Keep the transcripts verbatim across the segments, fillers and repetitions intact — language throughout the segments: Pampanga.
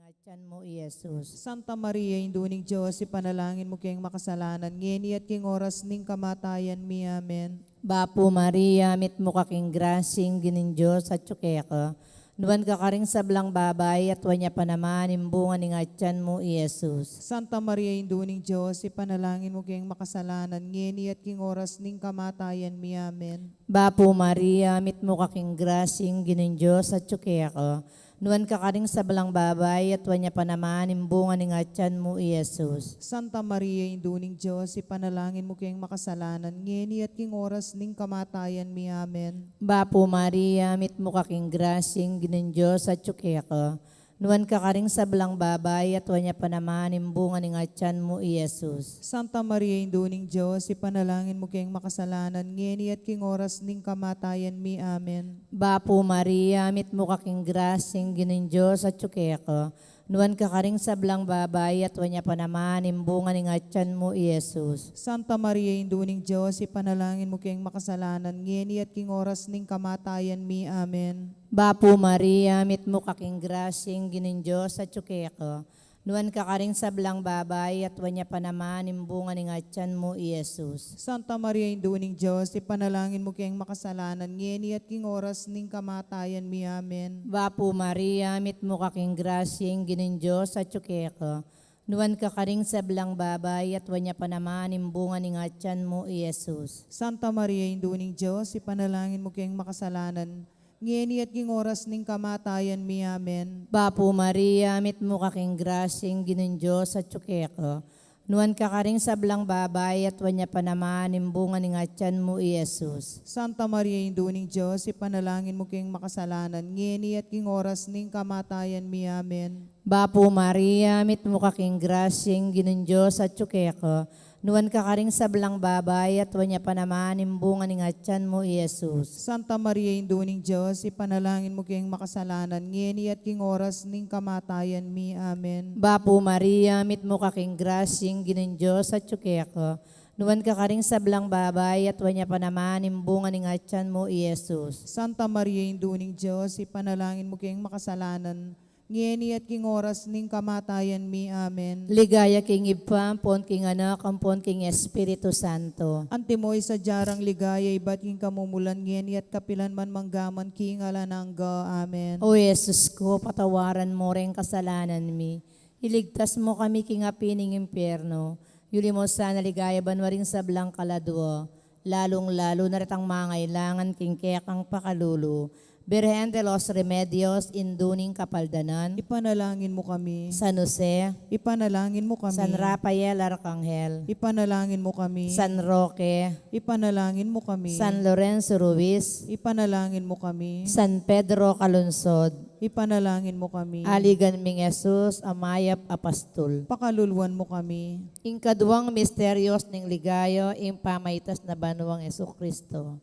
Atyan mu i Jesus. Santa Maria, Indu ning Dios, ipanalangin mu keng makasalanan, ngeni at king oras ning kamatayan mi. Amen. Bapu Maria, mitmu ka king grasya, ing Ginung Dios atyu keka. Nuan ka karing sablang babai, at nuan ya pa naman ing bunga ning atyan mu, i Jesus. Santa Maria, Indu ning Dios, ipanalangin mu keng makasalanan, ngeni at king oras ning kamatayan mi. Amen. Bapu Maria, mitmu ka king grasya, ing Ginung Dios atyu keka. Nuan ka karing sablang babai, at nuan ya pa naman ing bunga ning atyan mu, i Jesus. Santa Maria, Indu ning Dios, ipanalangin mu keng makasalanan, ngeni at king oras ning kamatayan mi. Amen. Bapu Maria, mitmu ka king grasya, ing Ginung Dios atyu keka. Nuan ka karing sablang babai, at nuan ya pa naman ing bunga ning atyan mu, i Jesus. Santa Maria, Indu ning Dios, ipanalangin mu keng makasalanan, ngeni at king oras ning kamatayan mi. Amen. Bapu Maria, mitmu ka king grasya, ing Ginung Dios atyu keka. Nuan ka karing sablang babai, at nuan ya pa naman ing bunga ning atyan mu, i Jesus. Santa Maria, Indu ning Dios, ipanalangin mu keng makasalanan, ngeni at king oras ning kamatayan mi. Amen. Bapu Maria, mitmu ka king grasya, ing Ginung Dios atyu keka. Nuan ka karing sablang babai, at nuan ya pa naman ing bunga ning atyan mu, i Jesus. Santa Maria, Indu ning Dios, ipanalangin mu keng makasalanan, ngeni at king oras ning kamatayan mi. Amen. Bapu Maria, mitmu ka king grasya, ing Ginung Dios atyu keka. Nuan ka karing sablang babai, at nuan ya pa naman ing bunga ning atyan mu, i Jesus. Santa Maria, Indu ning Dios, ipanalangin mu keng makasalanan, ngeni at king oras ning kamatayan mi. Amen. Bapu Maria, mitmu ka king grasya, ing Ginung Dios atyu keka. Nuan ka karing sablang babai, at nuan ya pa naman ing bunga ning atyan mu, i Jesus. Santa Maria, Indu ning Dios, ipanalangin mu keng makasalanan, ngeni at king oras ning kamatayan mi. Amen. Bapu Maria, mitmu ka king grasya, ing Ginung Dios atyu keka. Nuan ka karing sablang babai, at nuan ya pa naman ing bunga ning atyan mu, i Jesus. Santa Maria, Indu ning Dios, ipanalangin mu keng makasalanan, ngeni at king oras ning kamatayan mi. Amen. Bapu Maria, mitmu ka king grasya, ing Ginung Dios atyu keka. Nuan ka karing sablang babai, at nuan ya pa naman ing bunga ning atyan mu, i Jesus. Santa Maria, Indu ning Dios, ipanalangin mu keng makasalanan, ngeni at king oras ning kamatayan mi. Amen. Ligaya king Ibpa, ampon king Anak, ampon king Espiritu Santo. Antimo ing sadya rang ligaya ibat king kamumulan, ngeni at kapilan man, mangga man king alang angga. Amen. O Jesus ku, patawaran mu reng kasalanan mi, iligtas mu kami king api ning impyerno, yuli mu sana ligaya banua ring sablang kaladua, lalung-lalu na retang mangailangan king kekang pakalulu. Birhen de los Remedios, Indu ning Kapaldanan, ipanalangin mu kami. San Jose, ipanalangin mu kami. San Rafael Arkanghel, ipanalangin mu kami. San Roque, ipanalangin mu kami. San Lorenzo Ruiz, ipanalangin mu kami. San Pedro Calungsod, ipanalangin mu kami. Aligan ming Jesus a mayap a pastul, pakaluluan mu kami. Ing kaduang misterios ning ligaya, ing pamaitas na banuang Jesucristo.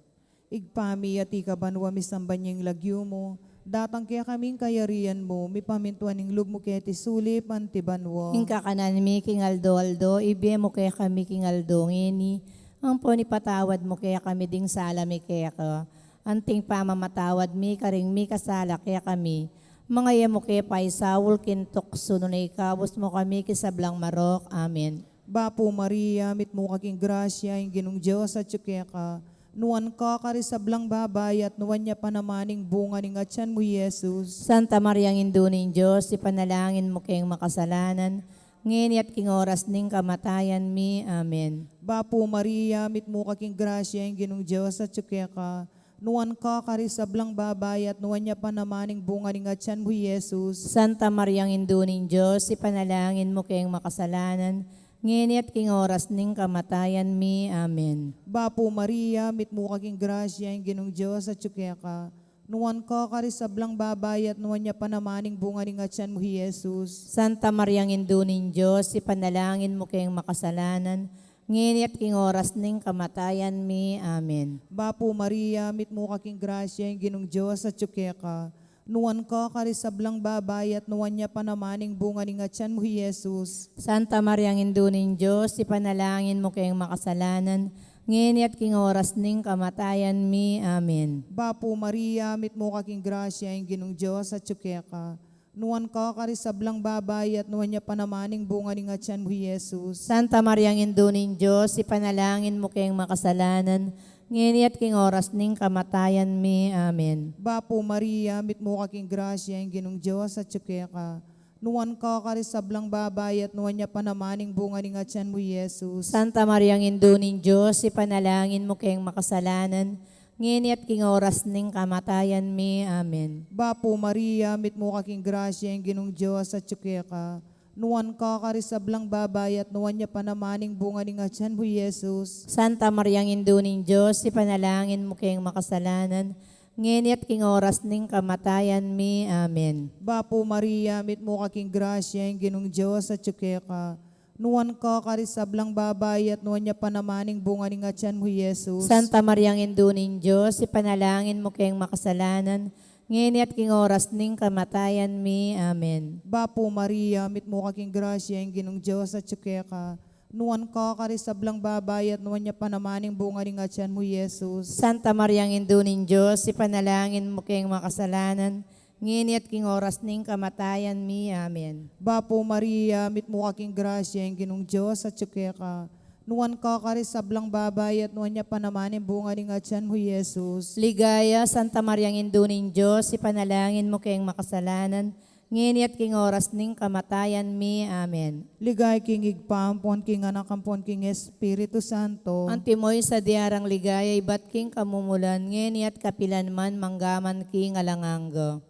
Ibpa mi, atiu ka banua, misamban ya ing lagyu mu, datang kekami ing kayarian mu, mipamintuan ing lub mu keti sulip anti banua. Ing kakanan mi king aldo-aldo ibie mu kekami king aldo ngeni, ampon ipatawad mu kekami ding sala mi keka, anti ing pamamatawad mi karing mikasala kekami. Manga e mu ke paisaul king tuksu, nune ikabus mu kami king sablang marok. Amen. Bapu Maria, mitmu ka king grasya, ing Ginung Dios atyu keka. Nuan ka karing sablang babai, at nuan ya pa naman ing bunga ning atyan mu, i Jesus. Santa Maria, Indu ning Dios, ipanalangin mu keng makasalanan, ngeni at king oras ning kamatayan mi. Amen. Bapu Maria, mitmu ka king grasya, ing Ginung Dios atyu keka. Nuan ka karing sablang babai, at nuan ya pa naman ing bunga ning atyan mu, i Jesus. Santa Maria, Indu ning Dios, ipanalangin mu keng makasalanan, ngeni at king oras ning kamatayan mi. Amen. Bapu Maria, mitmu ka king grasya, ing Ginung Dios atyu keka. Nuan ka karing sablang babai, at nuan ya pa naman ing bunga ning atyan mu, i Jesus. Santa Maria, Indu ning Dios, ipanalangin mu keng makasalanan, ngeni at king oras ning kamatayan mi. Amen. Bapu Maria, mitmu ka king grasya, ing Ginung Dios atyu keka. Nuan ka karing sablang babai, at nuan ya pa naman ing bunga ning atyan mu, i Jesus. Santa Maria, Indu ning Dios, ipanalangin mu keng makasalanan, ngeni at king oras ning kamatayan mi. Amen. Bapu Maria, mitmu ka king grasya, ing Ginung Dios atyu keka. Nuan ka karing sablang babai, at nuan ya pa naman ing bunga ning atian mu, i Jesus. Santa Maria, Indu ning Dios, ipanalangin mu keng makasalanan, ngeni at king oras ning kamatayan mi. Amen. Bapu Maria, mitmu ka king grasya, ing Ginung Dios atyu keka. Nuan ka karing sablang babai, at nuan ya pa naman ing bunga ning atian mu, i Jesus. Santa Maria, Indu ning Dios, ipanalangin mu keng makasalanan, ngeni at king oras ning kamatayan mi. Amen. Bapu Maria, mitmu ka king grasya, ing Ginung Dios atyu keka. Nuan ka karing sablang babai, at nuan ya pa naman ing bunga ning atian mu, i Jesus. Santa Maria, Indu ning Dios, ipanalangin mu keng makasalanan, ngeni at king oras ning kamatayan mi. Amen. Bapu Maria, mitmu ka king grasya, ing Ginung Dios atyu keka. Nuan ka karing sablang babai, at nuan ya pa naman ing bunga ning atian mu, i Jesus. Santa Maria, Indu ning Dios, ipanalangin mu keng makasalanan, ngeni at king oras ning kamatayan mi. Amen. Bapu Maria, mitmu ka king grasya, ing Ginung Dios atyu keka. Nuan ka karing sablang babai, at nuan ya pa naman ing bunga ning atian mu, i Jesus. Santa Maria, Indu ning Dios, ipanalangin mu keng makasalanan, ngeni at king oras ning kamatayan mi. Amen. Bapu Maria, mitmu ka king grasya, ing Ginung Dios atyu keka. Nuan ka karing sablang babai, at nuan ya pa naman ing bunga ning atian mu, i Jesus. Ligaya, Santa Maria, Indu ning Dios, ipanalangin mu keng makasalanan, ngeni at king oras ning kamatayan mi. Amen. Ligaya king Ibpa, ampon king Anak, ampon king Espiritu Santo. Antimo ing sadya rang ligaya ibat king kamumulan, ngeni at kapilan man, manggaman king alang angga.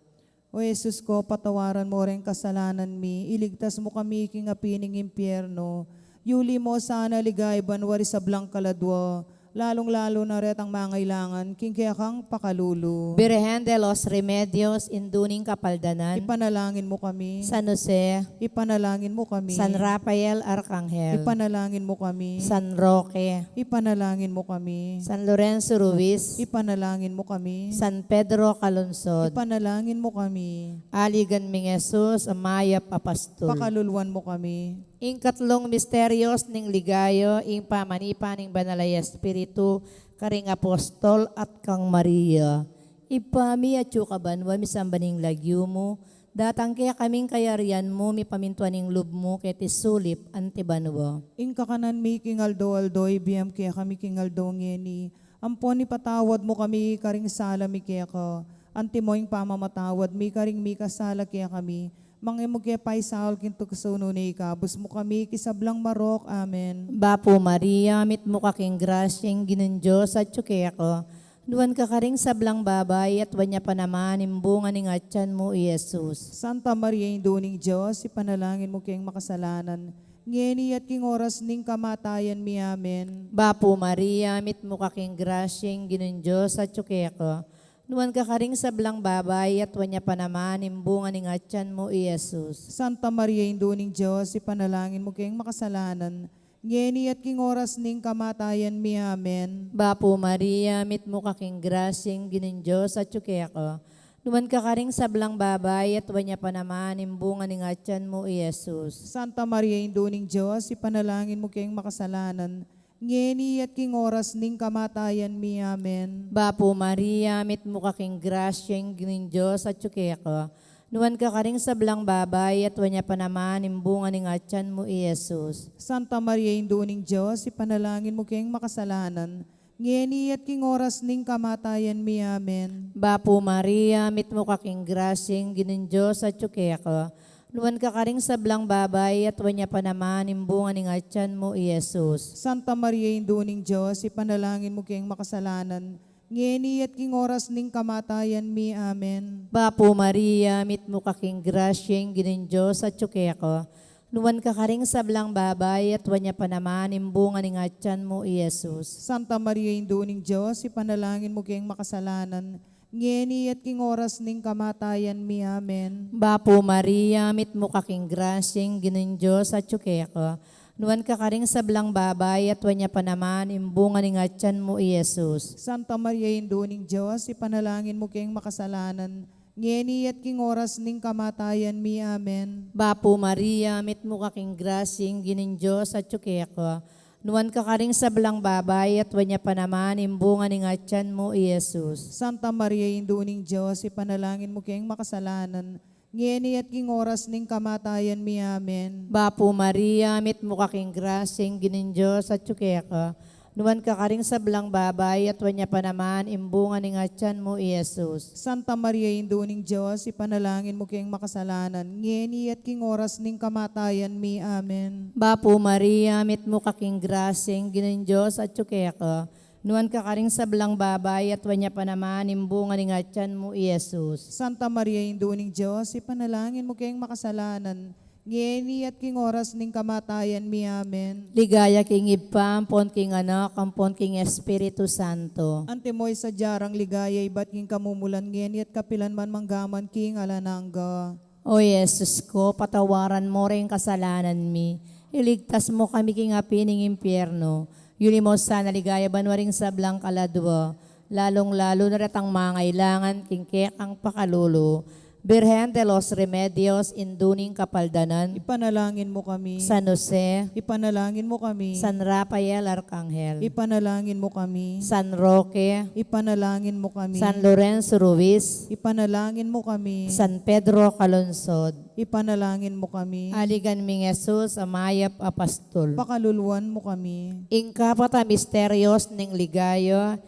O Jesus ko, patawaran mu reng kasalanan mi, iligtas mu kami king api ning impyerno, yuli mu sana king banua ring sablang kaladua, lalung-lalu na retang mangailangan king kekang pakalulu. Birhen de los Remedios, Indu ning Kapaldanan. Ipanalangin mu kami. San Jose. Ipanalangin mu kami. San Rafael Arkanghel. Ipanalangin mu kami. San Roque. Ipanalangin mu kami. San Lorenzo Ruiz. Ipanalangin mu kami. San Pedro Calungsod. Ipanalangin mu kami. Aligan ming Jesus, a mayap a pastul. Pakaluluan mu kami. Ing katlung misterios ning ligaya, ing pamanipa ning Banal a Espiritu karing apostol at kang Maria. Ibpa mi, atyu ka banua, misamban ing lagyu mu, datang kekami ing kayarian mu, mipamintuan ing lub mu keti sulip anti banua. Ing kakanan mi king aldo-aldo, ibie mu kekami king aldo ngeni, ampon ipatawad mu kami karing sala mi keka, antimo ing pamamatawad mi karing mikasala kekami, manga e mu ke paisaul king tuksu nune ikabus mu kami king sablang marok. Amen. Bapu Maria, mitmu ka king grasya, ing Ginung Dios atyu keka. Nuan ka karing sablang babai, at nuan ya pa naman ing bunga ning atian mu, i Jesus. Santa Maria, Indu ning Dios, ipanalangin mu keng makasalanan, ngeni at king oras ning kamatayan mi. Amen. Bapu Maria, mitmu ka king grasya, ing Ginung Dios atyu keka. Nuan ka karing sablang babai, at nuan ya pa naman ing bunga ning atian mu, i Jesus. Santa Maria, Indu ning Dios, ipanalangin mu keng makasalanan, ngeni at king oras ning kamatayan mi. Amen. Bapu Maria, mitmu ka king grasya, ing Ginung Dios atyu keka. Nuan ka karing sablang babai, at nuan ya pa naman ing bunga ning atian mu, i Jesus. Santa Maria, Indu ning Dios, ipanalangin mu keng makasalanan, ngeni at king oras ning kamatayan mi. Amen. Bapu Maria, mitmu ka king grasya, ing Ginung Dios atyu keka. Nuan ka karing sablang babai, at nuan ya pa naman ing bunga ning atian mu, i Jesus. Santa Maria, Indu ning Dios, ipanalangin mu keng makasalanan, ngeni at king oras ning kamatayan mi. Amen. Bapu Maria, mitmu ka king grasya, ing Ginung Dios atyu keka. Nuan ka karing sablang babai, at nuan ya pa naman ing bunga ning atian mu, i Jesus. Santa Maria, Indu ning Dios, ipanalangin mu keng makasalanan, ngeni at king oras ning kamatayan mi. Amen. Bapu Maria, mitmu ka king grasya, ing Ginung Dios atyu keka. Nuan ka karing sablang babai, at nuan ya pa naman ing bunga ning atian mu, i Jesus. Santa Maria, Indu ning Dios, ipanalangin mu keng makasalanan, ngeni at king oras ning kamatayan mi. Amen. Bapu Maria, mitmu ka king grasya, ing Ginung Dios atyu keka. Nuan ka karing sablang babai, at nuan ya pa naman ing bunga ning atian mu, i Jesus. Santa Maria, Indu ning Dios, ipanalangin mu keng makasalanan, ngeni at king oras ning kamatayan mi. Amen. Bapu Maria, mitmu ka king grasya, ing Ginung Dios atyu keka. Nuan ka karing sablang babai, at nuan ya pa naman ing bunga ning atian mu, i Jesus. Santa Maria, Indu ning Dios, ipanalangin mu keng makasalanan, ngeni at king oras ning kamatayan mi. Amen. Bapu Maria, mitmu ka king grasya, ing Ginung Dios atyu keka. Nuan ka karing sablang babai, at nuan ya pa naman ing bunga ning atyan mu, i Jesus. Santa Maria, Indu ning Dios, ipanalangin mu keng makasalanan, ngeni at king oras ning kamatayan mi. Amen. Bapu Maria, mitmu ka king grasya, ing Ginung Dios atyu keka. Nuan ka karing sablang babai, at nuan ya pa naman ing bunga ning atyan mu, i Jesus. Santa Maria, Indu ning Dios, ipanalangin mu keng makasalanan, ngeni at king oras ning kamatayan mi. Amen. Ligaya king Ibpa, ampon king Anak, ampon king Espiritu Santo. Antimo ing sadya rang ligaya ibat king kamumulan, ngeni at kapilan man, manggaman king alang angga. O Jesus ko, patawaran mo ring kasalanan mi, iligtas mo kami king api ning impyerno, yuli mo sana king ligaya banua ring sablang kaladua, lalung-lalu na retang mangailangan king kekang pakalulu. Virgen de los Remedios, Indu ning Kapaldanan, ipanalangin mo kami. San Jose, ipanalangin mo kami. San Rafael Arkanghel, ipanalangin mo kami. San Roque, ipanalangin mo kami. San Lorenzo Ruiz, ipanalangin mo kami. San Pedro Calungsod, ipanalangin mo kami. Aligan ming Jesus a mayap a pastul, pakaluluan mo kami. Ing kapat a misterios ning ligaya,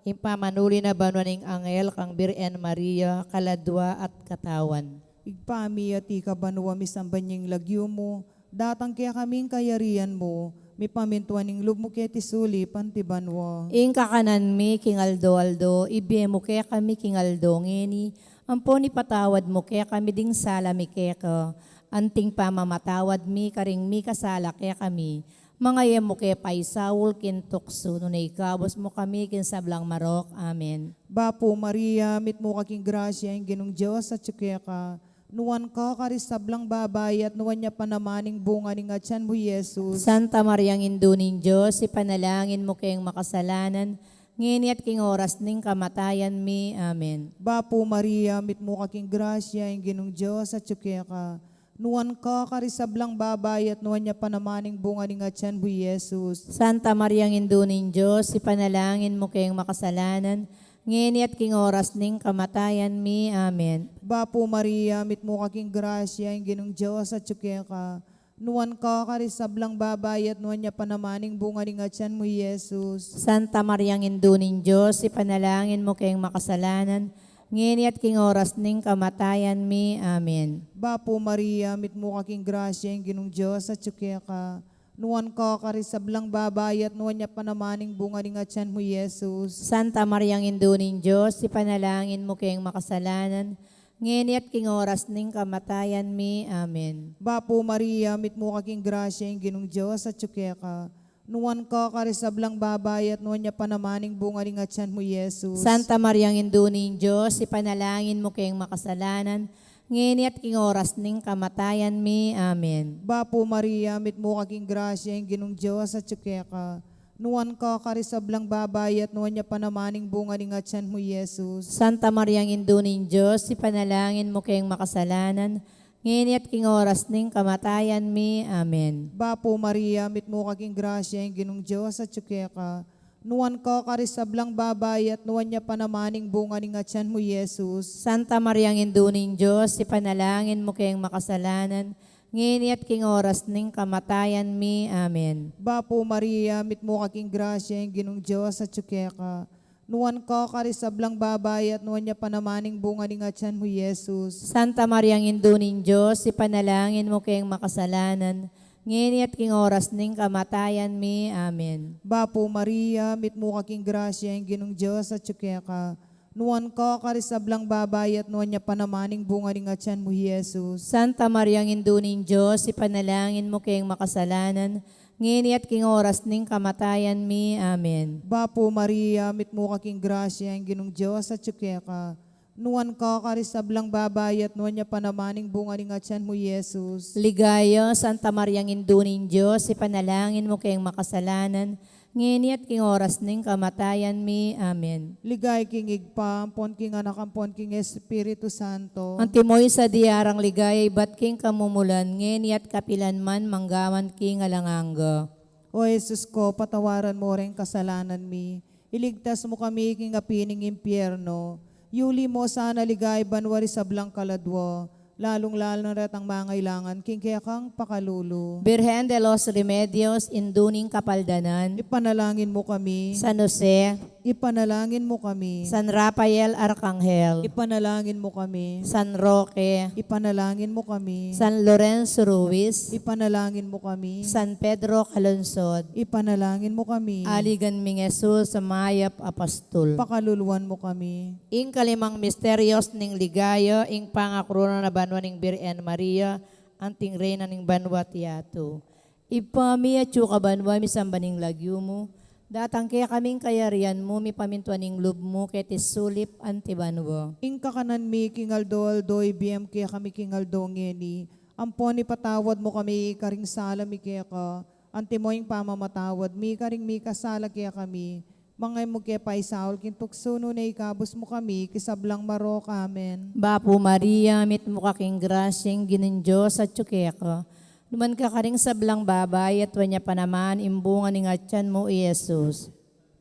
ing pamanuli na banua ning anghel kang Birhen Maria, kaladua at katawan. Ibpa mi, atiu ka banua, misamban ya ing lagyu mu, datang kekami ing kayarian mu, mipamintuan ing lub mu keti sulip anti banua. Ing kakanan mi king aldo-aldo, ibie mu kekami king aldo ngeni, ampon ipatawad mu kekami ding sala mi keka, anting pamamatawad mi karing mikasala kekami. Manga e mu ke paisaul king tuksu, nune ikabus mu kami king sablang marok. Amen. Bapu Maria, mitmu ka king grasya, ing Ginung Dios atyu keka. Nuan ka karing sablang babai, at nuan ya pa naman ing bunga ning atyan mu, i Jesus. Santa Maria, Indu ning Dios, ipanalangin mu keng makasalanan, ngeni at king oras ning kamatayan mi. Amen. Bapu Maria, mitmu ka king grasya, ing Ginung Dios atyu keka. Nuan ka karing sablang babai, at nuan ya pa naman ing bunga ning atyan mu, i Jesus. Santa Maria, Indu ning Dios, ipanalangin mu keng makasalanan, ngeni at king oras ning kamatayan mi. Amen. Bapu Maria, mitmu ka king grasya, ing Ginung Dios atyu keka. Nuan ka karing sablang babai, at nuan ya pa naman ing bunga ning atyan mu, i Jesus. Santa Maria, Indu ning Dios, ipanalangin mu keng makasalanan, ngeni at king oras ning kamatayan mi. Amen. Bapu Maria, mitmu ka king grasya, ing Ginung Dios atyu keka. Nuan ka karing sablang babai, at nuan ya pa naman ing bunga ning atyan mu, i Jesus. Santa Maria, Indu ning Dios, ipanalangin mu keng makasalanan, ngeni at king oras ning kamatayan mi. Amen. Bapu Maria, mitmu ka king grasya, ing Ginung Dios atyu keka. Nuan ka karing sablang babai, at nuan ya pa naman ing bunga ning atyan mu, i Jesus. Santa Maria, Indu ning Dios, ipanalangin mu keng makasalanan, ngeni at king oras ning kamatayan mi. Amen. Bapu Maria, mitmu ka king grasya, ing Ginung Dios atyu keka. Nuan ka karing sablang babai, at nuan ya pa naman ing bunga ning atyan mu, i Jesus. Santa Maria, Indu ning Dios, ipanalangin mu keng makasalanan, ngeni at king oras ning kamatayan mi. Amen. Bapu Maria, mitmu ka king grasya, ing Ginung Dios atyu keka. Nuan ka karing sablang babai, at nuan ya pa naman ing bunga ning atyan mu, i Jesus. Santa Maria, Indu ning Dios, ipanalangin mu keng makasalanan, ngeni at king oras ning kamatayan mi. Amen. Bapu Maria, mitmu ka king grasya, ing Ginung Dios atyu keka. Nuan ka karing sablang babai, at nuan ya pa naman ing bunga ning atyan mu, i Jesus. Santa Maria, Indu ning Dios, ipanalangin mu keng makasalanan, ngeni at king oras ning kamatayan mi. Amen. Bapu Maria, mitmu ka king grasya, ing Ginung Dios atyu keka. Nuan ka karing sablang babai, at nuan ya pa naman ing bunga ning atyan mu, i Jesus. Santa Maria, Indu ning Dios, ipanalangin mu keng makasalanan, ngeni at king oras ning kamatayan mi. Amen. Bapu Maria, mitmu ka king grasya, ing Ginung Dios atyu keka. Nuan ka karing sablang babai, at nuan ya pa naman ing bunga ning atyan mu, i Jesus. Ligaya, Santa Maria, Indu ning Dios, ipanalangin mu keng makasalanan, ngeni at king oras ning kamatayan mi. Amen. Ligaya king Ibpa, ampon king Anak, ampon king Espiritu Santo. Antimo ing sadya rang ligaya ibat king kamumulan, ngeni at kapilan man, manggaman king alang angga. O Jesus ko, patawaran mo ring kasalanan mi, iligtas mo kami king api ning impyerno, yuli mo sana king ligaya banua ring sablang kaladua, lalung-lalu na retang mangailangan king kekang pakalulu. Birhen de los Remedios, Indu ning Kapaldanan, ipanalangin mu kami. San Jose, ipanalangin mu kami. San Rafael Arkanghel, ipanalangin mu kami. San Roque, ipanalangin mu kami. San Lorenzo Ruiz, ipanalangin mu kami. San Pedro Calungsod, ipanalangin mu kami. Aligan ming Jesus a mayap a pastul, pakaluluan mu kami. Ing kalimang misterios ning ligaya, ing pangakorona na banua ning Birhen Maria, anting Reyna ning banua at yatu. Ibpa mi, atsu ka banua, misamban ing lagyu mu, datang kekami ing kayarian mu, mipamintuan ing lub mu, keti sulip anti banua. Ing kakanan mi king aldo-aldo ibie mu kekami king aldo ngeni, ampon ipatawad mu kami karing sala mi keka, antimo ing pamamatawad mi karing mikasala kekami. Manga e mu ke paisaul king tuksu, nune ikabus mu kami king sablang marok. Amen. Bapu Maria, mitmu ka king grasya, ing Ginung Dios atyu keka. Nuan ka karing sablang babai, at nuan ya pa naman ing bunga ning atyan mu, i Jesus.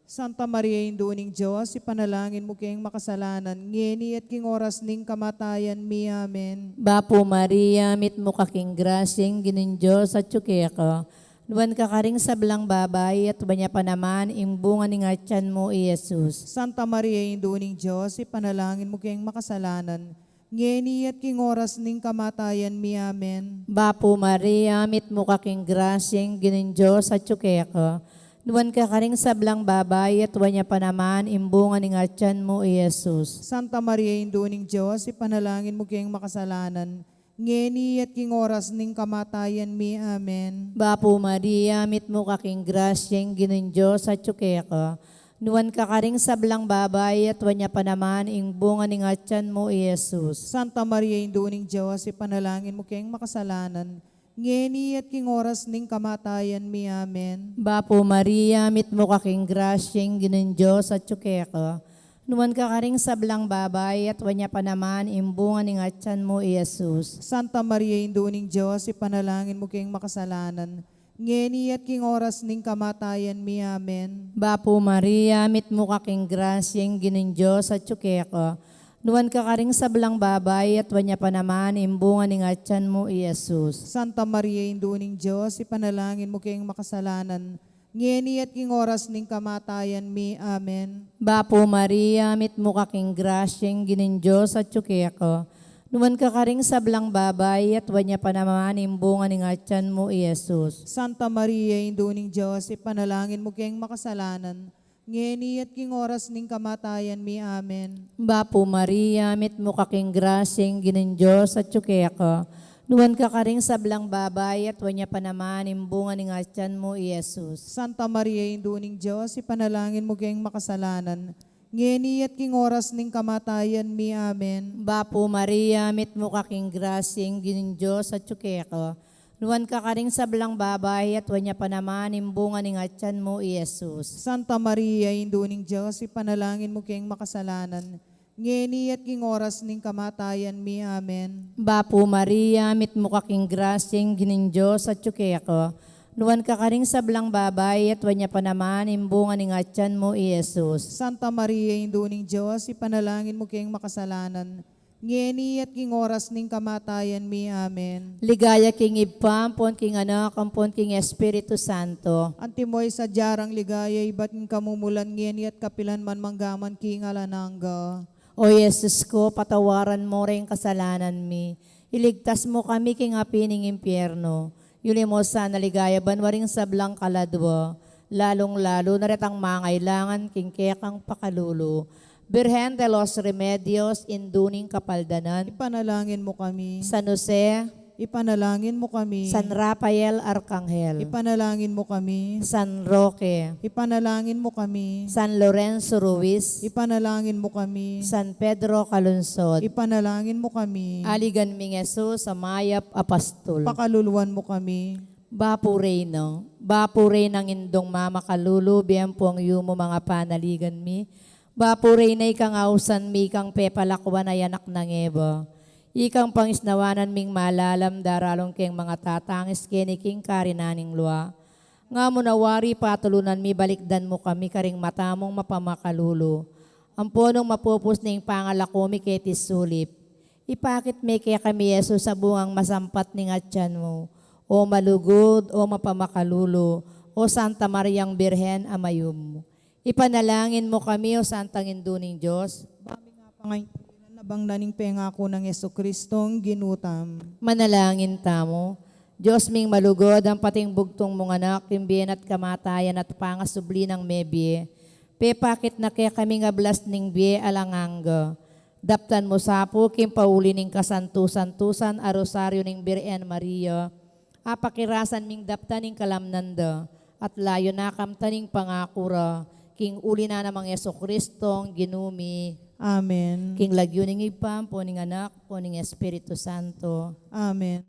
Santa Maria, Indu ning Dios, ipanalangin mu keng makasalanan, ngeni at king oras ning kamatayan mi. Amen. Bapu Maria, mitmu ka king grasya, ing Ginung Dios atyu keka. Nuan ka karing sablang babai, at nuan ya pa naman ing bunga ning atyan mu, i Jesus. Santa Maria, Indu ning Dios, ipanalangin mu keng makasalanan, ngeni at king oras ning kamatayan mi. Amen. Bapu Maria, mitmu ka king grasya, ing Ginung Dios atyu keka. Nuan ka karing sablang babai, at nuan ya pa naman ing bunga ning atyan mu, i Jesus. Santa Maria, Indu ning Dios, ipanalangin mu keng makasalanan, ngeni at king oras ning kamatayan mi. Amen. Bapu Maria, mitmu ka king grasya, ing Ginung Dios atyu keka. Nuan ka karing sablang babai, at nuan ya pa naman ing bunga ning atyan mu, i Jesus. Santa Maria, Indu ning Dios, ipanalangin mu keng makasalanan, ngeni at king oras ning kamatayan mi. Amen. Bapu Maria, mitmu ka king grasya, ing Ginung Dios atyu keka. Nuan ka karing sablang babai, at nuan ya pa naman ing bunga ning atyan mu, i Jesus. Santa Maria, Indu ning Dios, ipanalangin mu keng makasalanan, ngeni at king oras ning kamatayan mi. Amen. Bapu Maria, mitmu ka king grasya, ing Ginung Dios atyu keka. Nuan ka karing sablang babai, at nuan ya pa naman ing bunga ning atyan mu, i Jesus. Santa Maria, Indu ning Dios, ipanalangin mu keng makasalanan, ngeni at king oras ning kamatayan mi. Amen. Bapu Maria, mitmu ka king grasya, ing Ginung Dios atyu keka. Nuan ka karing sablang babai, at nuan ya pa naman ing bunga ning atyan mu, i Jesus. Santa Maria, Indu ning Dios, ipanalangin mu keng makasalanan, ngeni at king oras ning kamatayan mi. Amen. Bapu Maria, mitmu ka king grasya, ing Ginung Dios atyu keka. Nuan ka karing sablang babai, at nuan ya pa naman ing bunga ning atyan mu, i Jesus. Santa Maria, Indu ning Dios, ipanalangin mu keng makasalanan, ngeni at king oras ning kamatayan mi. Amen. Bapu Maria, mitmu ka king grasya, ing Ginung Dios atyu keka. Nuan ka karing sablang babai, at nuan ya pa naman ing bunga ning atyan mu, i Jesus. Santa Maria, Indu ning Dios, ipanalangin mu keng makasalanan, ngeni at king oras ning kamatayan mi. Amen. Bapu Maria, mitmu ka king grasya, ing Ginung Dios atyu keka. Nuan ka karing sablang babai, at nuan ya pa naman ing bunga ning atyan mu, i Jesus. Santa Maria, Indu ning Dios, ipanalangin mu keng makasalanan, ngeni at king oras ning kamatayan mi. Amen. Ligaya king Ibpa, ampon king Anak, ampon king Espiritu Santo. Antimo ing sadya rang ligaya ibat king kamumulan, ngeni at kapilan man, manggaman king alang angga. O Jesus ku, patawaran mu ring kasalanan mi, iligtas mu kami king api ning impyerno, yuli mu sana king ligaya banua ring sablang kaladua, lalung-lalu na retang mangailangan king kekang pakalulu. Birhen de los Remedios, Indu ning Kapaldanan, ipanalangin mu kami. San Jose, ipanalangin mu kami. San Rafael Arkanghel, ipanalangin mu kami. San Roque, ipanalangin mu kami. San Lorenzo Ruiz, ipanalangin mu kami. San Pedro Calungsod, ipanalangin mu kami. Aligan ming Jesus a mayap a pastul, pakaluluan mu kami. Bapu Reyna, Bapu Reynang Indung mamakalulu, bie mu pu ing yumu, manga panaligan mi. Bapu Reyna, ikang ausan mi, ikang pepalakuan a anak nang Eva, ikang pangisnawanan ming malalam, daralung keng manga tatangis keni king karinan ning lua. Nga mu na wari patulunan mi, balikdan mu kami karing mata mung mapamakalulu, ampo nung mapupus ne ing pangalaku mi keti sulip, Ipakit me kekami i Jesus a bungang masampat ning atyan mu, o malugud, o mapamakalulu, o Santa Mariang Birhen a mayum. Ipanalangin mu kami, o Santang Indu ning Dios. Ba mi nga pangaintindihan a bangnan ing pengaku nang Jesucristong Ginu tamu. Manalangin tamu. Dios ming malugud, ampon ing bugtung mung Anak, king bie na at kamatayan at pangasubli nang mebie, pepakit na kekami ing ablas ning bie alang angga. Daptan mu sa pu king pauli ning kasantu-santusan a Rosario ning Birhen Maria, apakirasan ming daptan ing kalamnan da, at layun na kamtan ing pangaku ra, king uli na namang Jesucristong Ginu mi. Amen. King lagyu ning Ibpa, ampo ning Anak, ampo ning Espiritu Santo. Amen.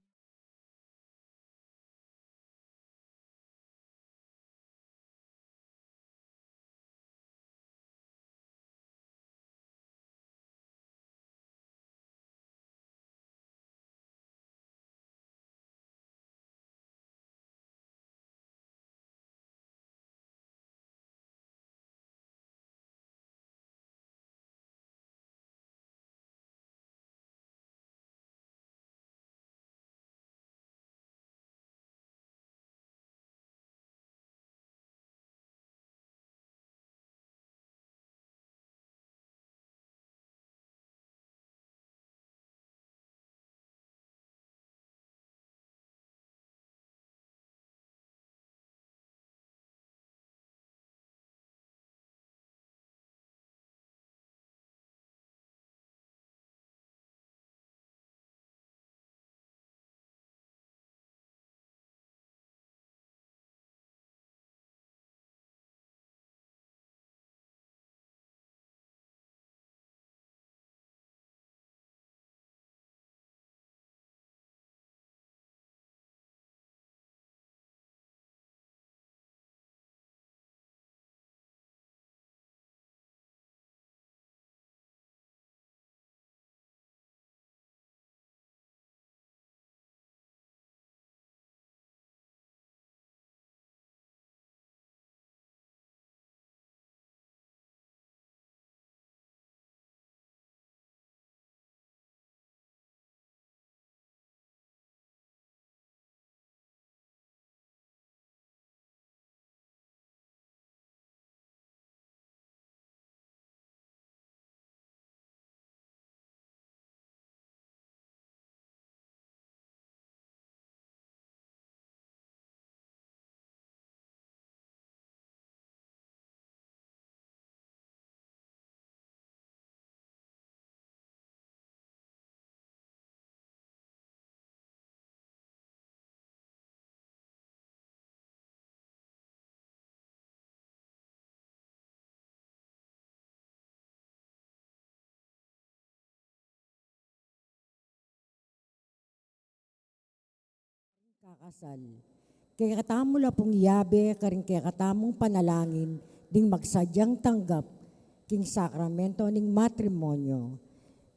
Kakasal. Kekatamu la pung yabe karing kekatamung panalangin ding magsadyang tanggap king sakramento ning matrimonyo.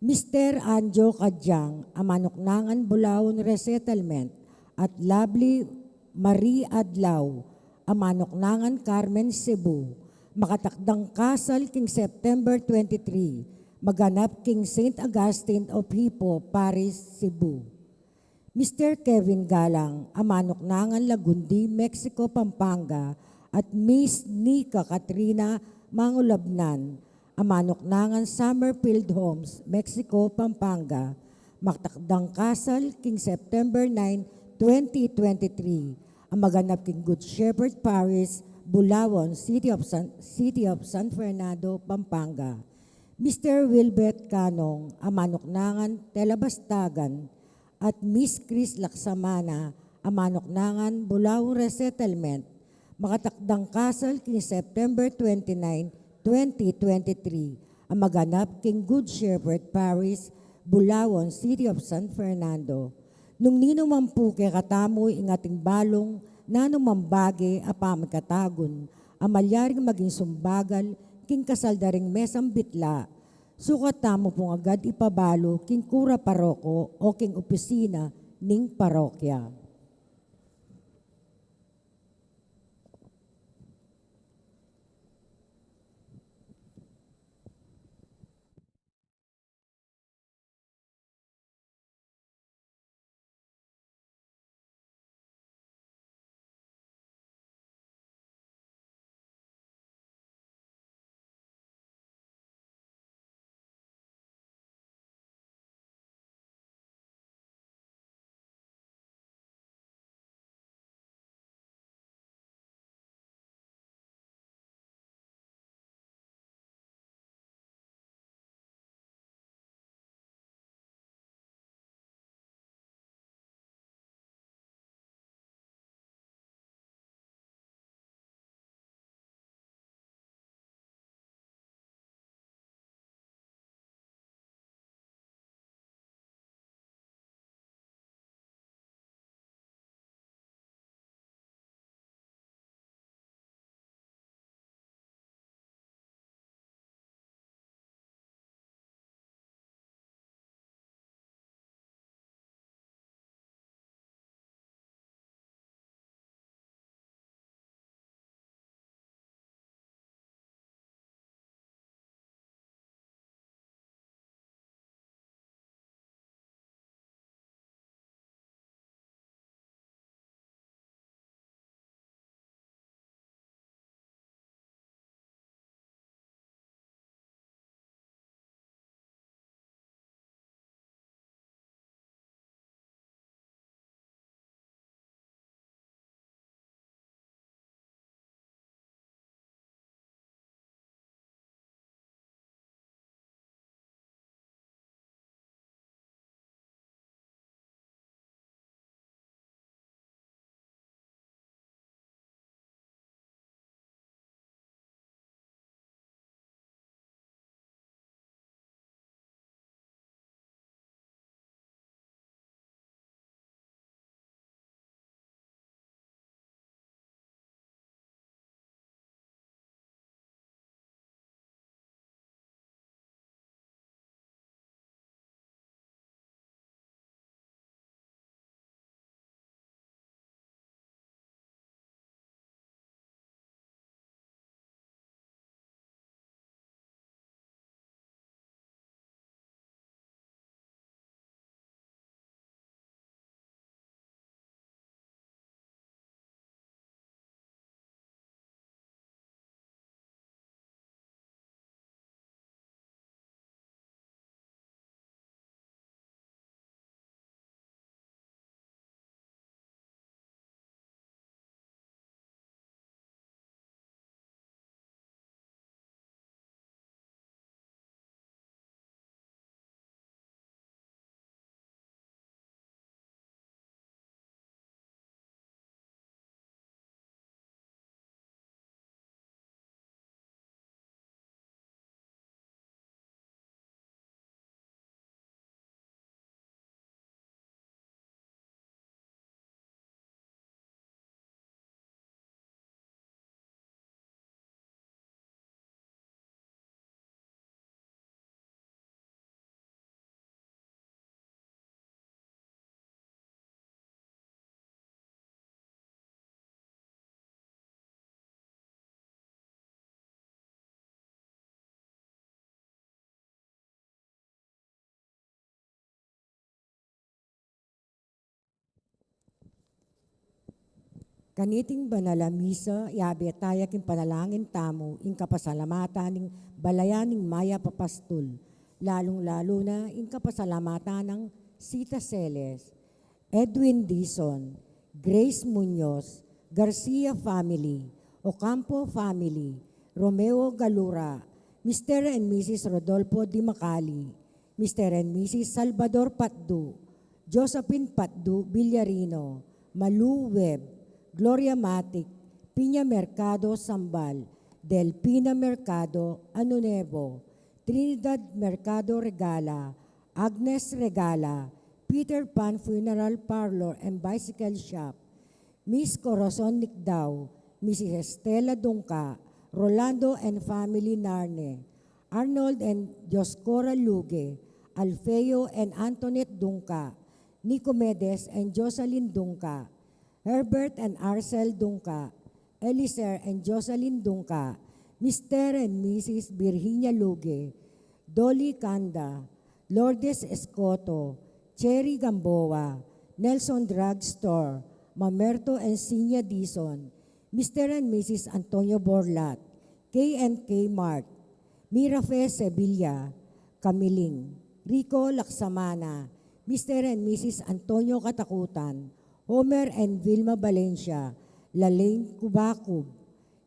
Mister Anjo Kadiang, a manuknangan Bulaon Resettlement, at Lovely Marie Adlaw, a manuknangan Carmen, Cebu, makatakdang kasal king September twenty-three, maganap king Saint Augustine of Hippo Parish, Cebu. Mister Kevin Galang, a manuknangan Lagundi, Mexico, Pampanga, at Miss Nika Katrina Mangulabnan, a manuknangan Summerfield Homes, Mexico, Pampanga, makatakdang kasal king September nine, twenty twenty-three, a maganap king Good Shepherd Parish, Bulaon, City of San, City of San Fernando, Pampanga. Mister Wilbert Canong, a manuknangan Telabastagan, at Miss Chris Laksamana, a manuknangan Bulaon Resettlement, makatakdang kasal king September twenty-nine, twenty twenty-three, a maganap king Good Shepherd Parish, Bulaon, City of San Fernando. Nung ninu man pu kekatamu ing ating balung nanumang bage a pamikatagun a malyaring maging sumbagal king kasal da ring mesang bitla, sukat tamu pung agad ipabalu king kura paroko o king opisina ning parokya. Kaniting banal a misa, yabe taya king panalangin tamu ing kapasalamatan ning balayan ning mayap a pastul, lalung-lalu na ing kapasalamatan nang Sita Celes, Edwin Dizon, Grace Muñoz, Garcia family, Ocampo family, Romeo Galura, Mister and Missus Rodolfo Dimacali, Mister and Missus Salvador Patdu, Josephine Patdu Villarino, Malu Webb, Gloria Matic, Piña Mercado Sambal, Delfina Mercado Anunevo, Trinidad Mercado Regala, Agnes Regala, Peter Pan Funeral Parlor and Bicycle Shop, Miss Corazon Nicdao, Missus Estela Dungca, Rolando and family Narne, Arnold and Dioscora Luge, Alfeo and Antoinette Dungca, Nicomedes and Jocelyn Dungca, Herbert and Arcel Dungca, Eliser and Jocelyn Dungca, Mister and Missus Virginia Luge, Dolly Canda, Lourdes Escoto, Cherry Gamboa, Nelson Drugstore, Mamerto and Sinya Dizon, Mister and Missus Antonio Borlat, K and K Mart, Mirafe Sevilla, Camiling, Rico Laksamana, Mister and Missus Antonio Katakutan, Homer and Vilma Valencia, Lalaine Cubacub,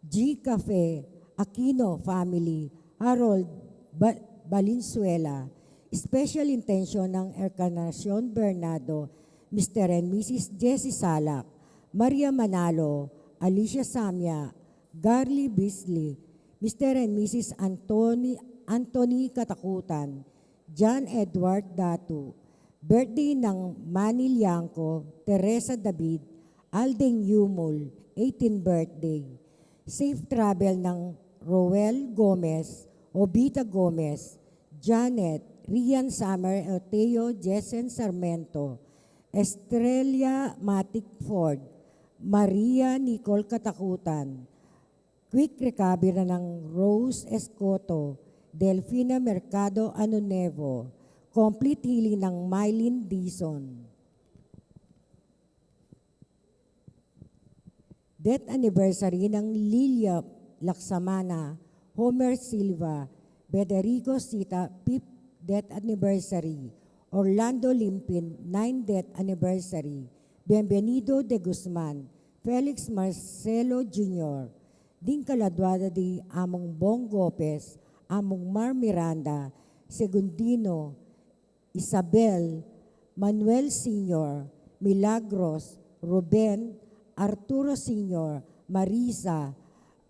G Cafe, Aquino family, Harold Ba-, Valenzuela, special intention ng Encarnacion Bernardo, Mister and Missus Jessie Salak, Maria Manalo, Alicia Samia, Garly Beasley, Mister and Missus Anthony, Anthony Katakutan, John Edward Datu, birthday ng Manny Liangco, Teresa David, Alden Yumul, eighteen birthday. Safe travel ng Roel Gomez, Obita Gomez, Janet, Rian Summer, Oteo, Jessen Sarmiento, Estrella Matic Ford, Maria Nicole Katakutan, quick recovery na ng Rose Escoto, Delfina Mercado Anunevo, complete healing ng Mylene Dizon. Death anniversary ng Lilia Laksamana, Homer Silva, Federico Sita, fifth death anniversary, Orlando Limpin, ninth death anniversary, Bienvenido de Guzman, Felix Marcelo Junior, ding kaladua da di Among Bong Gopez, Among Mar Miranda, Segundino, Isabel, Manuel Senior, Milagros, Ruben, Arturo Senior, Marisa,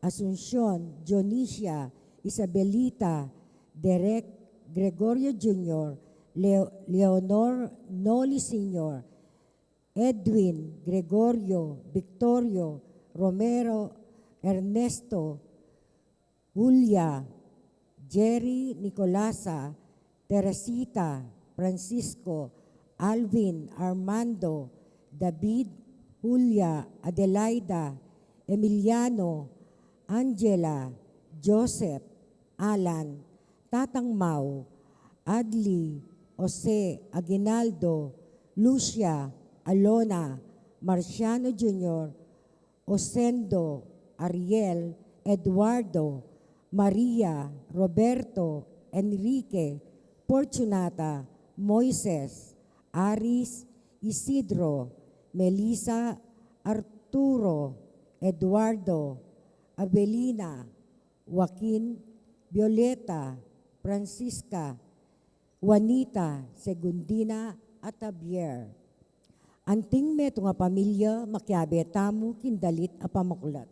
Asuncion, Dionisia, Isabelita, Derek, Gregorio Junior, Leo-, Leonor, Noli Senior, Edwin, Gregorio, Victorio, Romero, Ernesto, Julia, Jerry, Nicolasa, Teresita, Francisco, Alvin, Armando, David, Julia, Adelaida, Emiliano, Angela, Joseph, Alan, Tatang Mau, Adli, Jose, Aguinaldo, Lucia, Alona, Marciano Junior, Osendo, Ariel, Eduardo, Maria, Roberto, Enrique, Fortunata, Moises, Aris, Isidro, Melissa, Arturo, Eduardo, Avelina, Joaquin, Violeta, Francisca, Juanita, Segundina, at Javier. Anting metung a pamilya, makiabe tamu king dalit a pamaklat.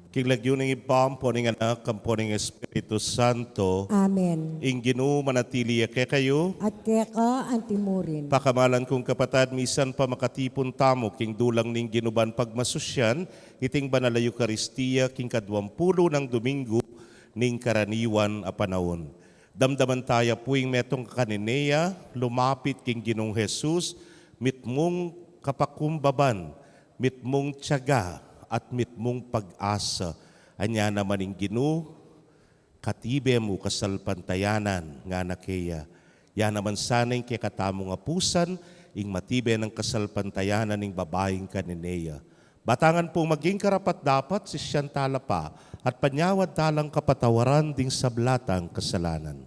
King lagyu ning Ibpa, ampo ning Anak, ampo ning Espiritu Santo. Amen. Ing Ginu manatili ya kekayu. At keka antimurin. Pakamalan kung kapatad, misan pa makatipun tamu king dulang ning Ginu ban pagmasusyan iting banal a Eukaristia king kaduang pulu nang Domingo ning karaniwan a panaun. Damdaman taya pu ing metung kanene ya lumapit king Ginung Jesus, mitmung kapakumbaban, mitmung tiyaga, at mitmung pag-asa. Anya naman ing Ginu, katibe mu kasalpantayanan, ngana keya. Ya naman sana ing kekatamung apusan, ing matibe nang kasalpantayanan ning babaing kanene ya. Batangan pung maging karapat-dapat, sisian tala pa, at panyawad talang kapatawaran ding sabla tang kasalanan.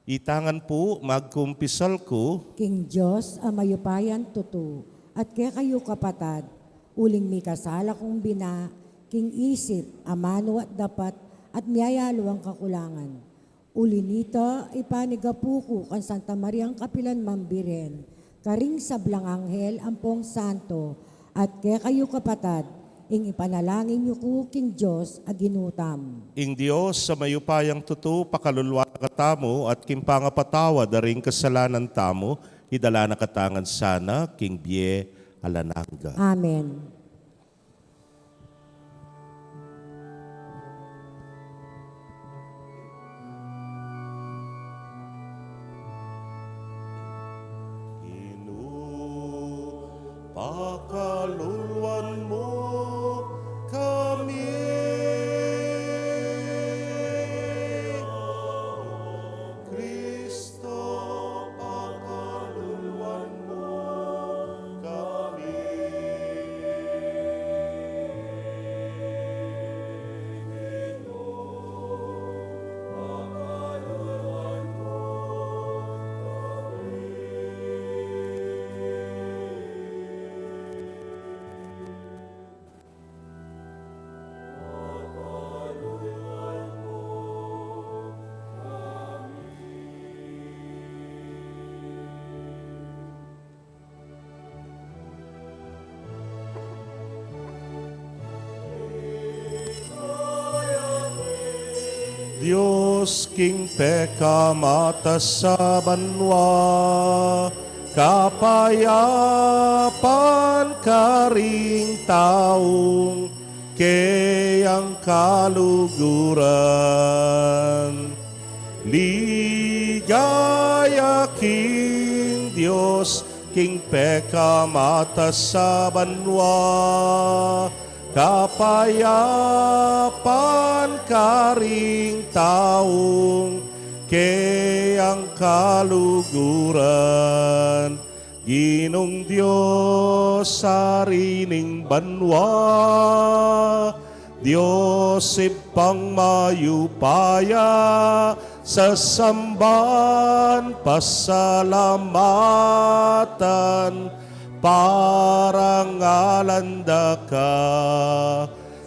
Itangan pu, magkumpisal ku king Dios a mayupayan tutu, at kekayu kapatad, uling mikasala kung bina, king isip, amanu at dapat, at miyayalu ang kakulangan. Uli nita, ipanigapu ku kang Santa Mariang kapilan mang Birhen, karing sablang anghel ampong santo, at kekayu kapatad, ing ipanalangin yu ku king Dios a Ginu tamu. Ing Dios a mayupayang tutu, pakalulwan na katamu, at king pangapatawad da ring kasalanan tamu, idala na katamu ngan sana king bie alang angga. Amen. Ginu, pakalulwan mu kami. Kristo, pakalulwan mu kami. Dios king pekamataas a banua, kapayapan karing taung keyang kaluguran. Ligaya king Dios king pekamataas a banua, kapayapan karing taung keyang kaluguran. Ginung Dios, Ari ning banua, Dios Ibpang mayupaya, sasamban pasalamatan, parangalan da ka.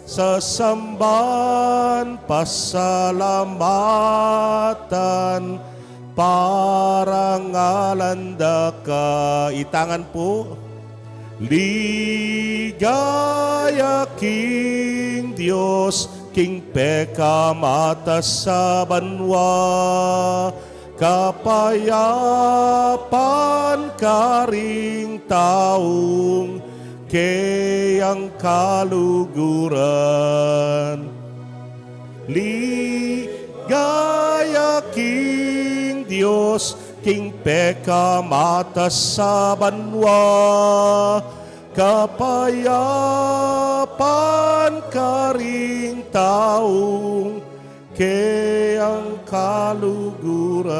Sasamban pasalamatan, parangalan da ka. Itangan pu. Ligaya king Dios king pekamataas a banua, kapayapan karing taung keyang kaluguran. Ligaya king Dios king Pekamatasaban wa kapayapan karing taung keyang kaluguran.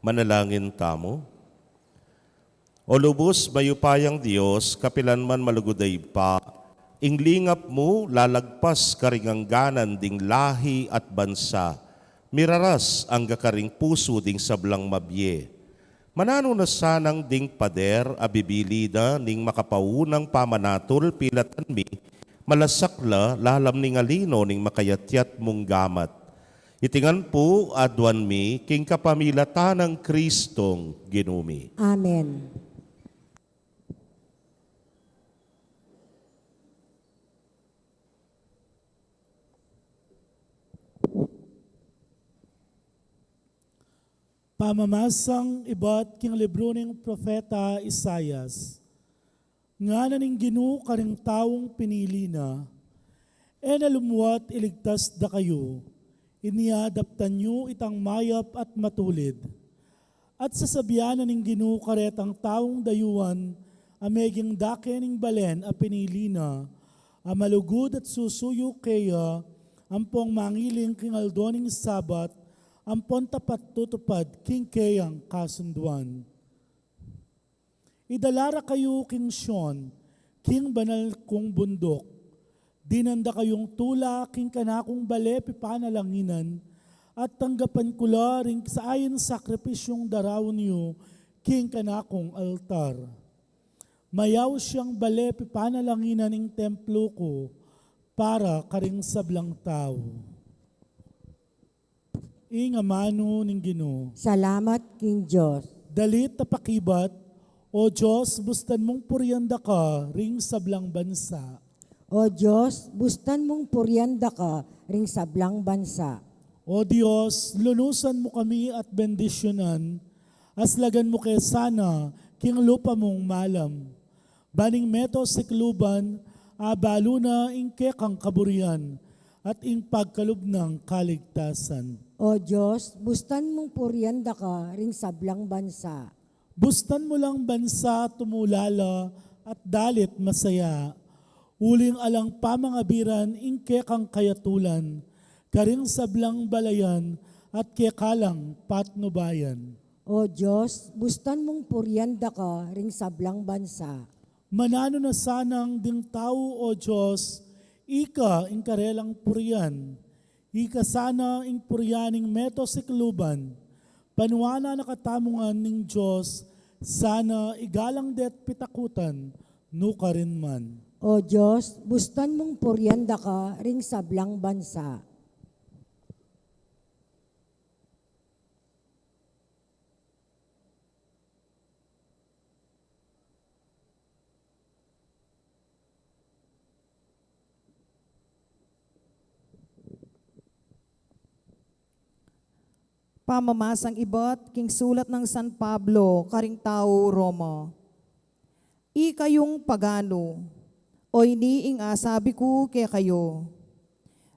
Manalangin tamu. O lubus mayupayang Dios, kapilan man malugud a Ibpa, ing lingap mu lalagpas karing angganan ding lahi at bansa, miraras angga karing pusu ding sablang mabie. Mananu na sanang ding pader a bibili da ning makapaunang pamanatul pilatan mi, malasak la lalam ning alino ning makayatyat mung gamat. Iti ngan pu aduan mi king kapamilatan nang Kristong Ginu mi. Amen. Pamamasang ibat king libru ning propeta Isaias. Ngana ning Ginu karing taung pinili na, e na lumuat iligtas da kayu, inya daptan yu itang mayap at matulid. At sasabian na ning Ginu karetang taung dayuan a meging dake ning balen a pinili na, a malugud at susuyu keya, ampong mangiling king aldo ning Sabat, ampon tapat tutupad king keyang kasunduan. Idala ra kayu king Sion, king banal kung bunduk. Dinan da kayung tula king kanakung bale pipanalanginan, at tanggapan ku la ring sayan sakripisyung daraun yu king kanakung altar. Mayaus yang bale pipanalanginan ing templo ku para karing sablang tau. Ing amanu ning Ginu. Salamat king Dios. Dalit a pakibat. O Dios, bustan mung purian da ka ring sablang bansa. O Dios, bustan mung purian da ka ring sablang bansa. O Dios, lunusan mu kami at bendisyunan, aslagan mu ke sana king lupa mung malam. Ban ing meto sikluban, abalu na ing kekang kaburian, at ing pagkalub nang kaligtasan. O Dios, bustan mung purian da ka ring sablang bansa. Bustan mu lang bansa tumulala at dalit masaya. Uling alang pamangabiran ing kekang kayatulan, karing sablang balayan at kekalang patnubayan. O Dios, bustan mung purian da ka ring sablang bansa. Mananu na sanang ding tau, O Dios, ika ing karelang purian. Ika sana ing purian ning meto sikluban. Panuanan na katamu ngan ning Dios, sana igalang de't pitakutan, nukarin man. O Dios, bustan mung purian da ka ring sablang bansa. Pamamasang ibat king sulat nang San Pablo karing tau Roma. Ikayung paganu, o ini ing asabi ku kekayu.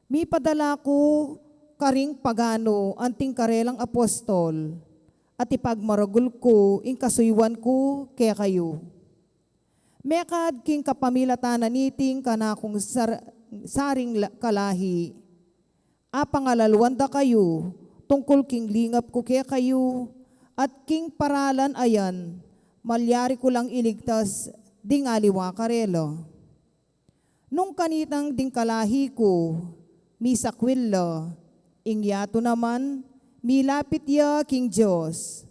Mipadala ku karing paganu anting karelang apostol, at ipagmaragul ku ing kasuyuan ku kekayu. Mekad king kapamilatan na niting kanakung sar-, saring la-, kalahi. Apangalaluan da kayu tungkul king lingap ku kekayu, at king paralan a yan, malyari ku lang iligtas ding aliwa karela. Nung kanitang ding kalahi ku, misakwil la, ing yatu naman, milapit ya king Dios.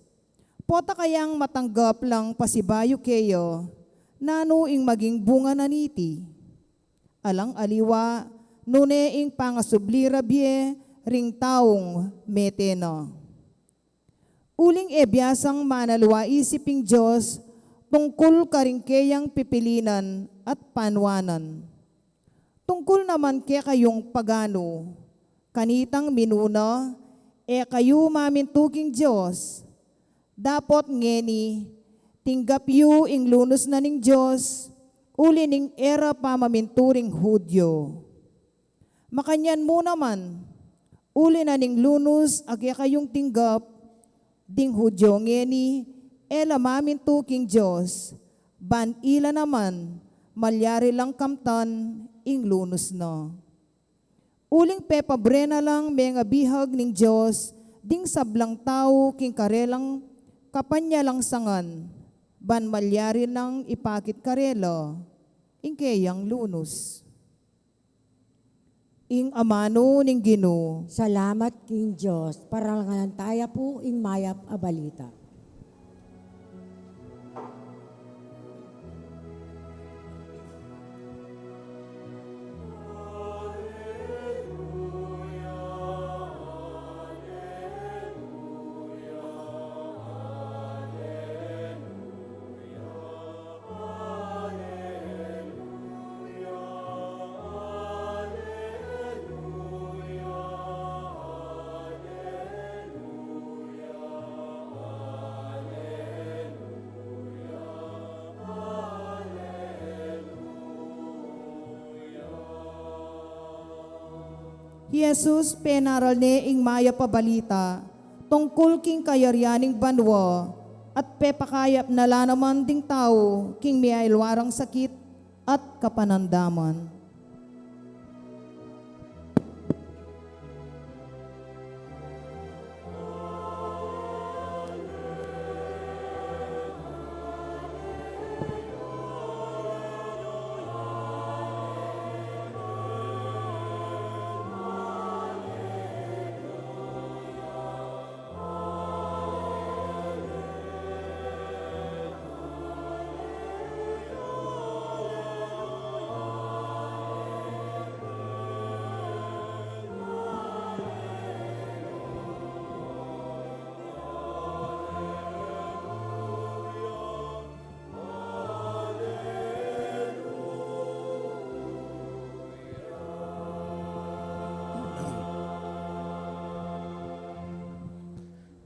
Pota kayang matanggap lang pasibayu keya, nanu ing maging bunga na niti? Alang aliwa, nune ing pangasubli ra bie ring taung mete na. Uling e biasang manaliwa isip ing Dios tungkul karing keyang pipilinan at panuanan. Tungkul naman kekayung paganu, kanitang minuna, e kayu mamintu king Dios. Dapot ngeni, tinggap yu ing lunus na ning Dios, uli ning e ra pamamintu ring Judio. Makanyan mu naman, uli na ning lunus a kekayung tinggap, ding Judio ngeni, e la mamintu king Dios, ban ila naman, malyari lang kamtan ing lunus na. Uling pepabre na lang mengabihag ning Dios ding sablang tau king karelang kapanyalangsangan, ban malyari nang ipakit karela ing keyang lunus. Ing amanu ning Ginu. Salamat king Dios. Parangalan taya pu ing mayap a balita. Hi Jesus, penaral ne ing mayap a balita tungkul king kayarian ning banua, at pepakayap na la naman ding tau king mialwarang sakit at kapanandaman.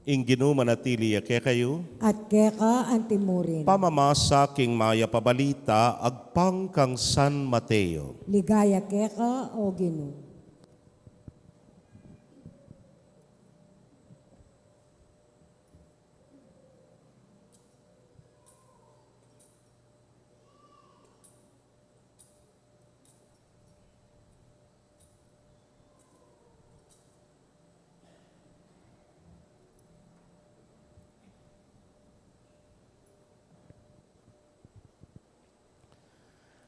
Ing Ginu manatili ya kekayu. At keka anti murin. Pamamasa king mayap a balita agpang kang San Mateo. Ligaya keka, O Ginu.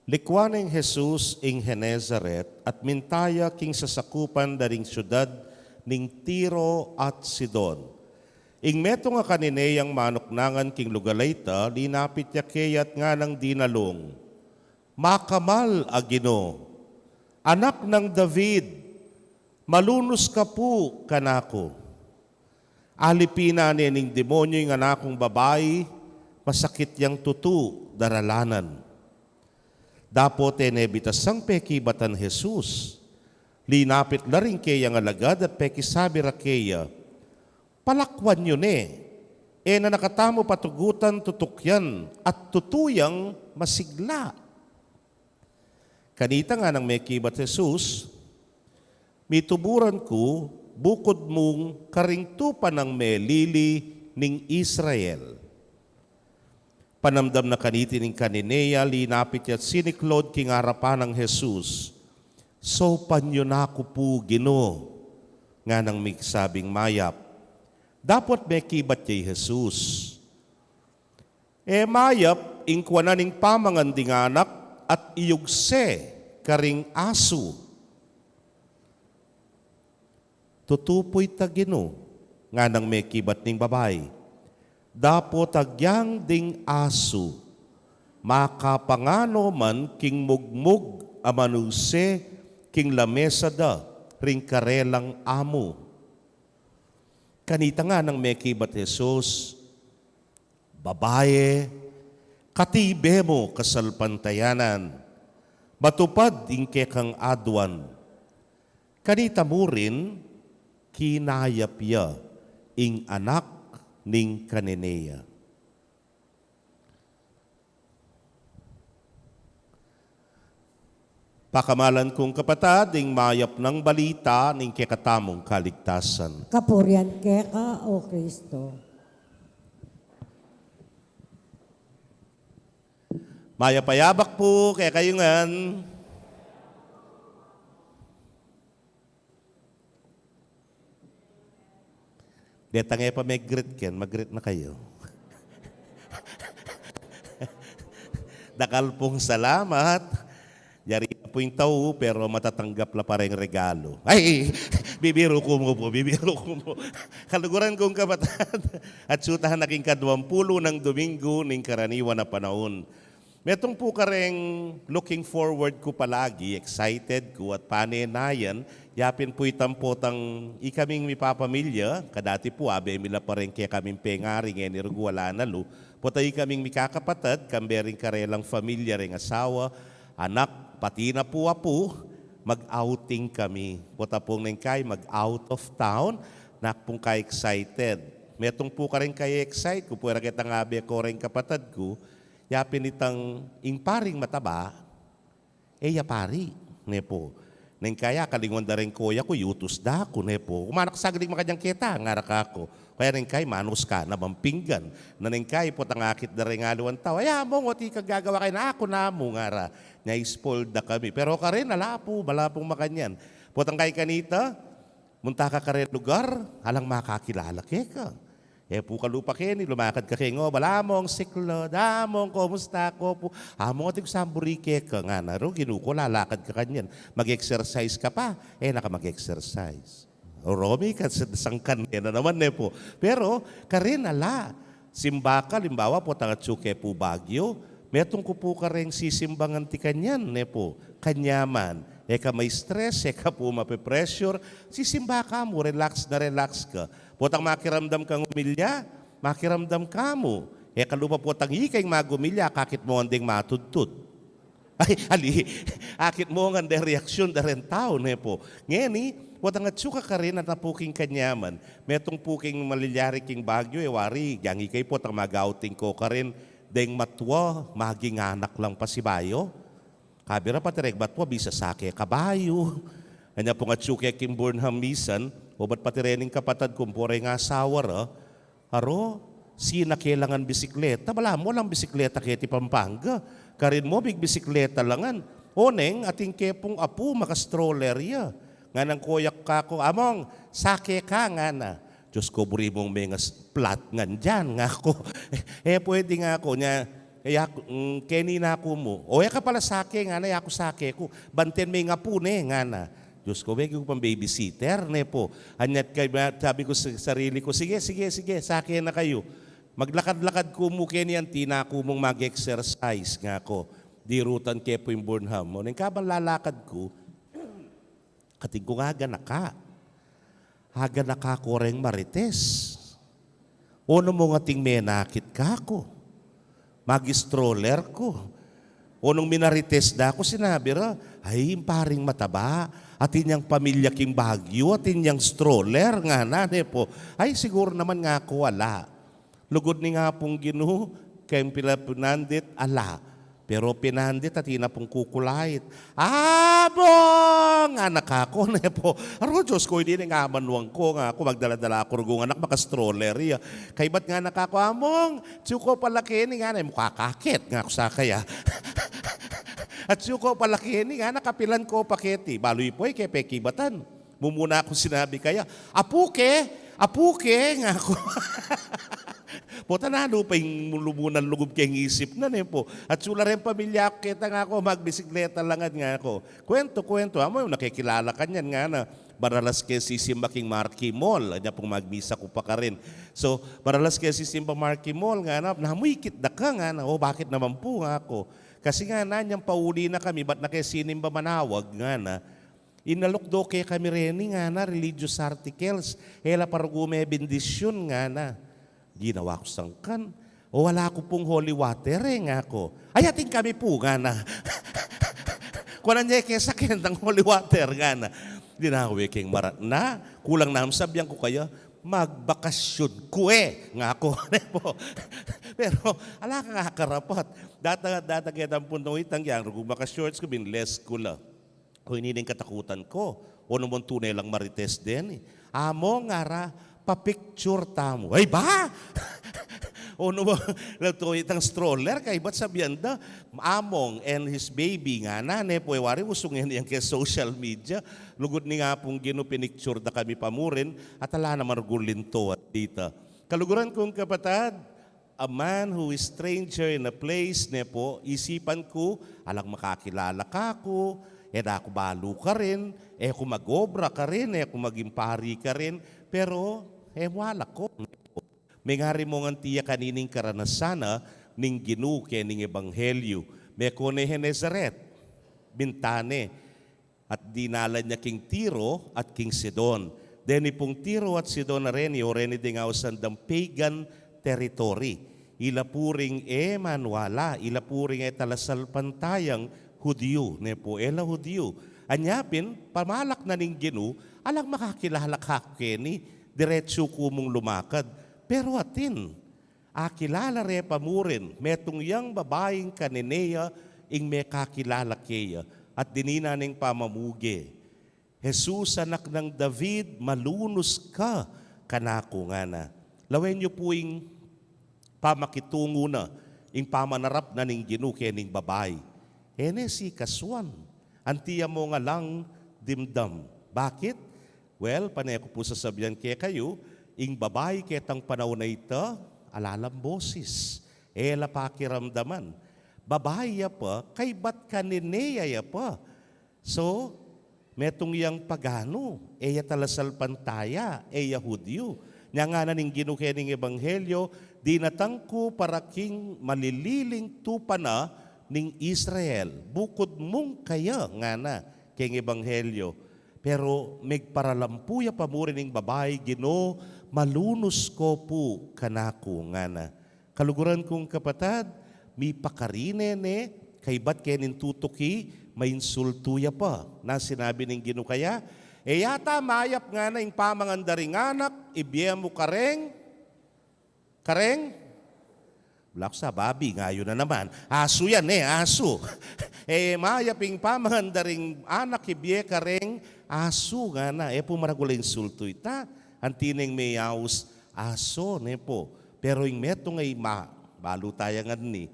Likwan neng Jesus ing Genesaret at minta ya king sasakupan da ring siudad ning Tiro at Sidon. Ing metung a kanineyang manuknangan king lugal a ita, linapit ya keya at nganang dinalung, "Makamal a Ginu, Anak nang David, malunus ka pu kanaku. Alipinan ne ning demonyu ing anak kung babai, masakit yang tutu daralanan." Dapot e ne bitasang pekibatan Jesus. Linapit la ring keyang alagad at pekisabi ra keya, "Palakwan yu ne, e na katamu patugutan tutu yan at tutu yang masigla." Kanita nganang mekibat Jesus, "Mituburan ku bukud mung karing tupa nang melili ning Israel." Panamdam na kaniti ning kanineya, linapit ya't siniklaud king arapan nang Jesus. "Saupan yu na ku pu, Ginu," nganang migsabing mayap. Dapot mekibat ya i Jesus, "E mayap ing kuanan ing pamangan ding anak at iyugse karing asu." "Tutu pu ita, Ginu," nganang mekibat ning babai. "Dapot agyang ding asu, makapanganu man king mugmug a manuse king lamesa da ring karelang amu." Kanita nganang mekibat Jesus, "Babai, katibe mu kasalpantayanan, Matupad ing kekang aduan. Kanita murin kinayap ya ing anak ning kanene ya. Pakamalan kung kapatad, ing mayap nang balita ning kekatamung kaligtasan. Kapurian keka, O Kristo. Mayap a yabak pu kekayu ngan. Detang e pa mag-greet ken, mag-greet na kayu. Dakal pung salamat. Yari na pu ing tau, pero matatanggap la pa reng regalu. Ay, bibiru ku mu pu, bibiru ku mu. Kaluguran kung kapatad, atsu ta na king kaduang pulu nang Domingo ning karaniwan a panaun. Metung pu kareng looking forward ku palagi, excited ku at panenayan, yapin pu itang potang ikaming mipapamilya, kadati pu abe mi la pa reng kekaming pengari ngeni rugu ala na lu, potang ikaming mikakapatad, kambe ring karelang pamilya reng asawa, anak, pati na pu apu, mag-outing kami. Potang pung neng kai, mag-out of town, nak pung ka-excited. Metung pu kareng ka-excite ku, pwera ketang abe ko reng kapatad ku, yapin itang ing paring mataba, e ya pari, ne pu. Neng kai, akalinguan da reng koya ku, yutus da ku, ne pu. Kumanak saglit makanyang keta, ngara kaku. Kaya neng kai, manus ka na bang pinggan. Na neng kai, potang akit da reng aliwang tau. Ay, among, oti kang gagawa kaya na aku na mu, ngara. Nya spoiled da kami. Pero karin, ala pu, bala pung makanyan. Potang kai kanita, munta ka kareng lugar, alang makakilala keka. E pu kalupa keni, lumakad ka keng oba, "Among, siklod, among, kumusta ko pu? Among, atin ku samburi keka," ngana. Ru, Ginu ku, lalakad ka kanyan. Mag-exercise ka pa, e na ka mag-exercise. Romi ka, sangkan e na naman, ne pu. Pero, karin ala, simba ka, limbawa, potang atsu ke pu Baguio, metung ku pu kareng sisimbangan ti kanyan, ne pu. Kanyaman, e ka ma-stress, e ka pu mape-pressure, sisimba ka mu, relax na relax ka. Potang makiramdam kang umilya, makiramdam ka mu. E kalupa potang ika ing magumilya, akakit mu ngan deng matudtud. Ay, ali, akit mu ngan deng reaksyun da reng tau, ne pu. Ngeni, potang atsu ka karin at apu king kanyaman. Metung pu king malilyari king Baguio, e wari, yang ika i potang mag-outing ko karin, deng matua, maging anak lang pasibayu. Kabira pati reng matua, bisa sake kabayu. Anya pung atsu ke king Burnham misan, obat pati rening kapatad ku, pu reng asawa ra, aro, sina kelangan bisikleta, balamu alang bisikleta keti Pampanga. Karin mu, bigbisikleta la ngan. O neng, atin ke pung apu, maka-stroller ya. Nganang koya ku kaku, "Among, sake ka," ngana. "Dios ko, buri mung mengas flat ngan dian," ngaku. "E pwede," ngaku, "nya, e yaku, mm, keni na ku mu." "O, e ka pala sake," ngana, "yaku sake ku." "Banten me ing apu ne," ngana. Dios ko, begi ku pang babysitter, ne pu. Anyat kaya, sabi ku sa sarili ku, "Sige, sige, sige, sake na kayu." Maglakad-lakad ku mu keni, anti na ku mung mag-exercise, ngaku. Dirutan ke pu ing Burnham. O neng kabang lalakad ku, atin kung aganaka. Aganaka ku reng marites. O nung atin menakit kaku, mag-stroller ku. O nung minarites da ku, sinabi ra, "Ay, ing paring mataba, atin yang pamilya king Baguio, atin yang stroller," ngana, ne pu. "Ay, siguru naman," ngaku, "ala." Lugud ning Apung Ginu, keng pila pinandit, ala. Pero pinandit, atin na pung kukulait. "Among!" ngana kaku, ne pu. "Aro, Dios ko, ini ning amanuan ku," ngaku, "magdala-dala ku rugung anak, maka-stroller ya." Kaybat ngana kaku, "Among, atsu ko pala keni," ngana, "e mu kakakit," ngaku sa kaya. "Atsu ko pala keni," ngana, "kapilan ko pa keti." Balu i pu e ke pekibatan. Mumuna kung sinabi kaya, "Apu ke, apu ke," ngaku. Pota na lu pa ing lumunan lugub keng isip na, ne pu. "Atsu la reng pamilya ku keta," ngaku, "magbisikleta la ngan," ngaku. Kuwentu, kuwentu, amu, nakekilala ka niyan, ngana. Maralas ke sisimba king Marquee Mall, anya pung magmisa ku pa karin. So, maralas ke sisimba Marquee Mall, ngana, "Namu ikit da ka?" ngana. "O, bakit naman pu?" ngaku. "Kasi," ngana, "nyang pauli na kami, bat na ke sinimba manawag," ngana. "Inalok do ke kami reni," ngana, "religious articles, e la pa rugu me bendisyun," ngana. Ginawa ku sangkan. "O, ala ku pung holy water e," ngaku. "Ay, atin kami pu," ngana. Kuanan ye keng sakyan dang holy water, ngana. Dinawe keng marakna, kulang na mu sabian ku kaya, magbakasyun ku e, ngaku, ne pu. Pero ala kang akarapat. Data, data ketang punong itang yang rugu maka-shorts ku, binles ku la. O, ini ing katakutan ku. O, nu mung tune lang marites deni. Among, ngara, pa-picture tamu. Ay ba? O, nu mung, lalu itang stroller, kaybat sabian da, Among and his baby, ngana, ne pu, e wari, usung yan keng social media. Lugud ning Apung Ginu, pinicture da kami pamurin, at ala naman rugu linto at dita. Kaluguran kung kapatad, a man who is stranger in a place, ne pu, isipan ku, alang makakilala kaku, e da ku balu karin, e ku mag-obra karin, e ku maging pari karin, pero e mu alak ku. Mengari mu ngan tia kanining karanasan na ning Ginu keng ebanghelyu. Meko ne Genesaret, binta ne, at dinalan ya king Tiro at king Sidon. Deni pung Tiro at Sidon a reni, o reni deng ausan dang pagan territory. Ila pu ring e manwala, ila pu ring e talasalpantayang Hudiyu, ne pu, e la Hudiyu. Anya pin, pamalak na ning Ginu, alang makakilala kaku keni, diretsu ku mung lumakad. Pero atin, akilala re pamurin, metung yang babaing kanene ya ing mekakilala keya, at dininan neng pamamuge, "Jesus, anak nang David, malunus ka kanaku," ngana. Lawen yu pu ing pamakitungu na, ing pamanarap na ning Ginu kening babai. E ne sikasuan. Anti ya mung alang dimdam. Bakit? Well, pane ku pu sasabian kekayu, ing babai ketang panaun a ita, ala lang bosis. E la pakiramdaman. Babai ya pa, kaybat kanene ya ya pa. So, metung yang paganu, e ya talasalpantaya, e ya Hudiyu. Nya ngana ning Ginu kening ebanghelyu, "Dinatang ku para king malililing tupa na ning Israel, bukud mung kaya," ngana keng ebanghelyu. Pero megparalampu ya pamurin ning babai, "Ginu, malunus ko pu kanaku," ngana. Kaluguran kung kapatad, mipakarine ne, kaybat kening tutuki, mainsultu ya pa. Na sinabi ning Ginu kaya, "E yata mayap," ngana, "ing pamangan da ring anak ibie mu kareng, kareng?" Bala ku sa babi, ngayu na naman. Asu yan e, asu. "E mayap ing pamangan da ring anak ibie kareng asu," ngana. E pu maragul a insultu ita. Anti neng meyaus, aso, ne pu. Pero ing metung a ima, balu taya ngan ni,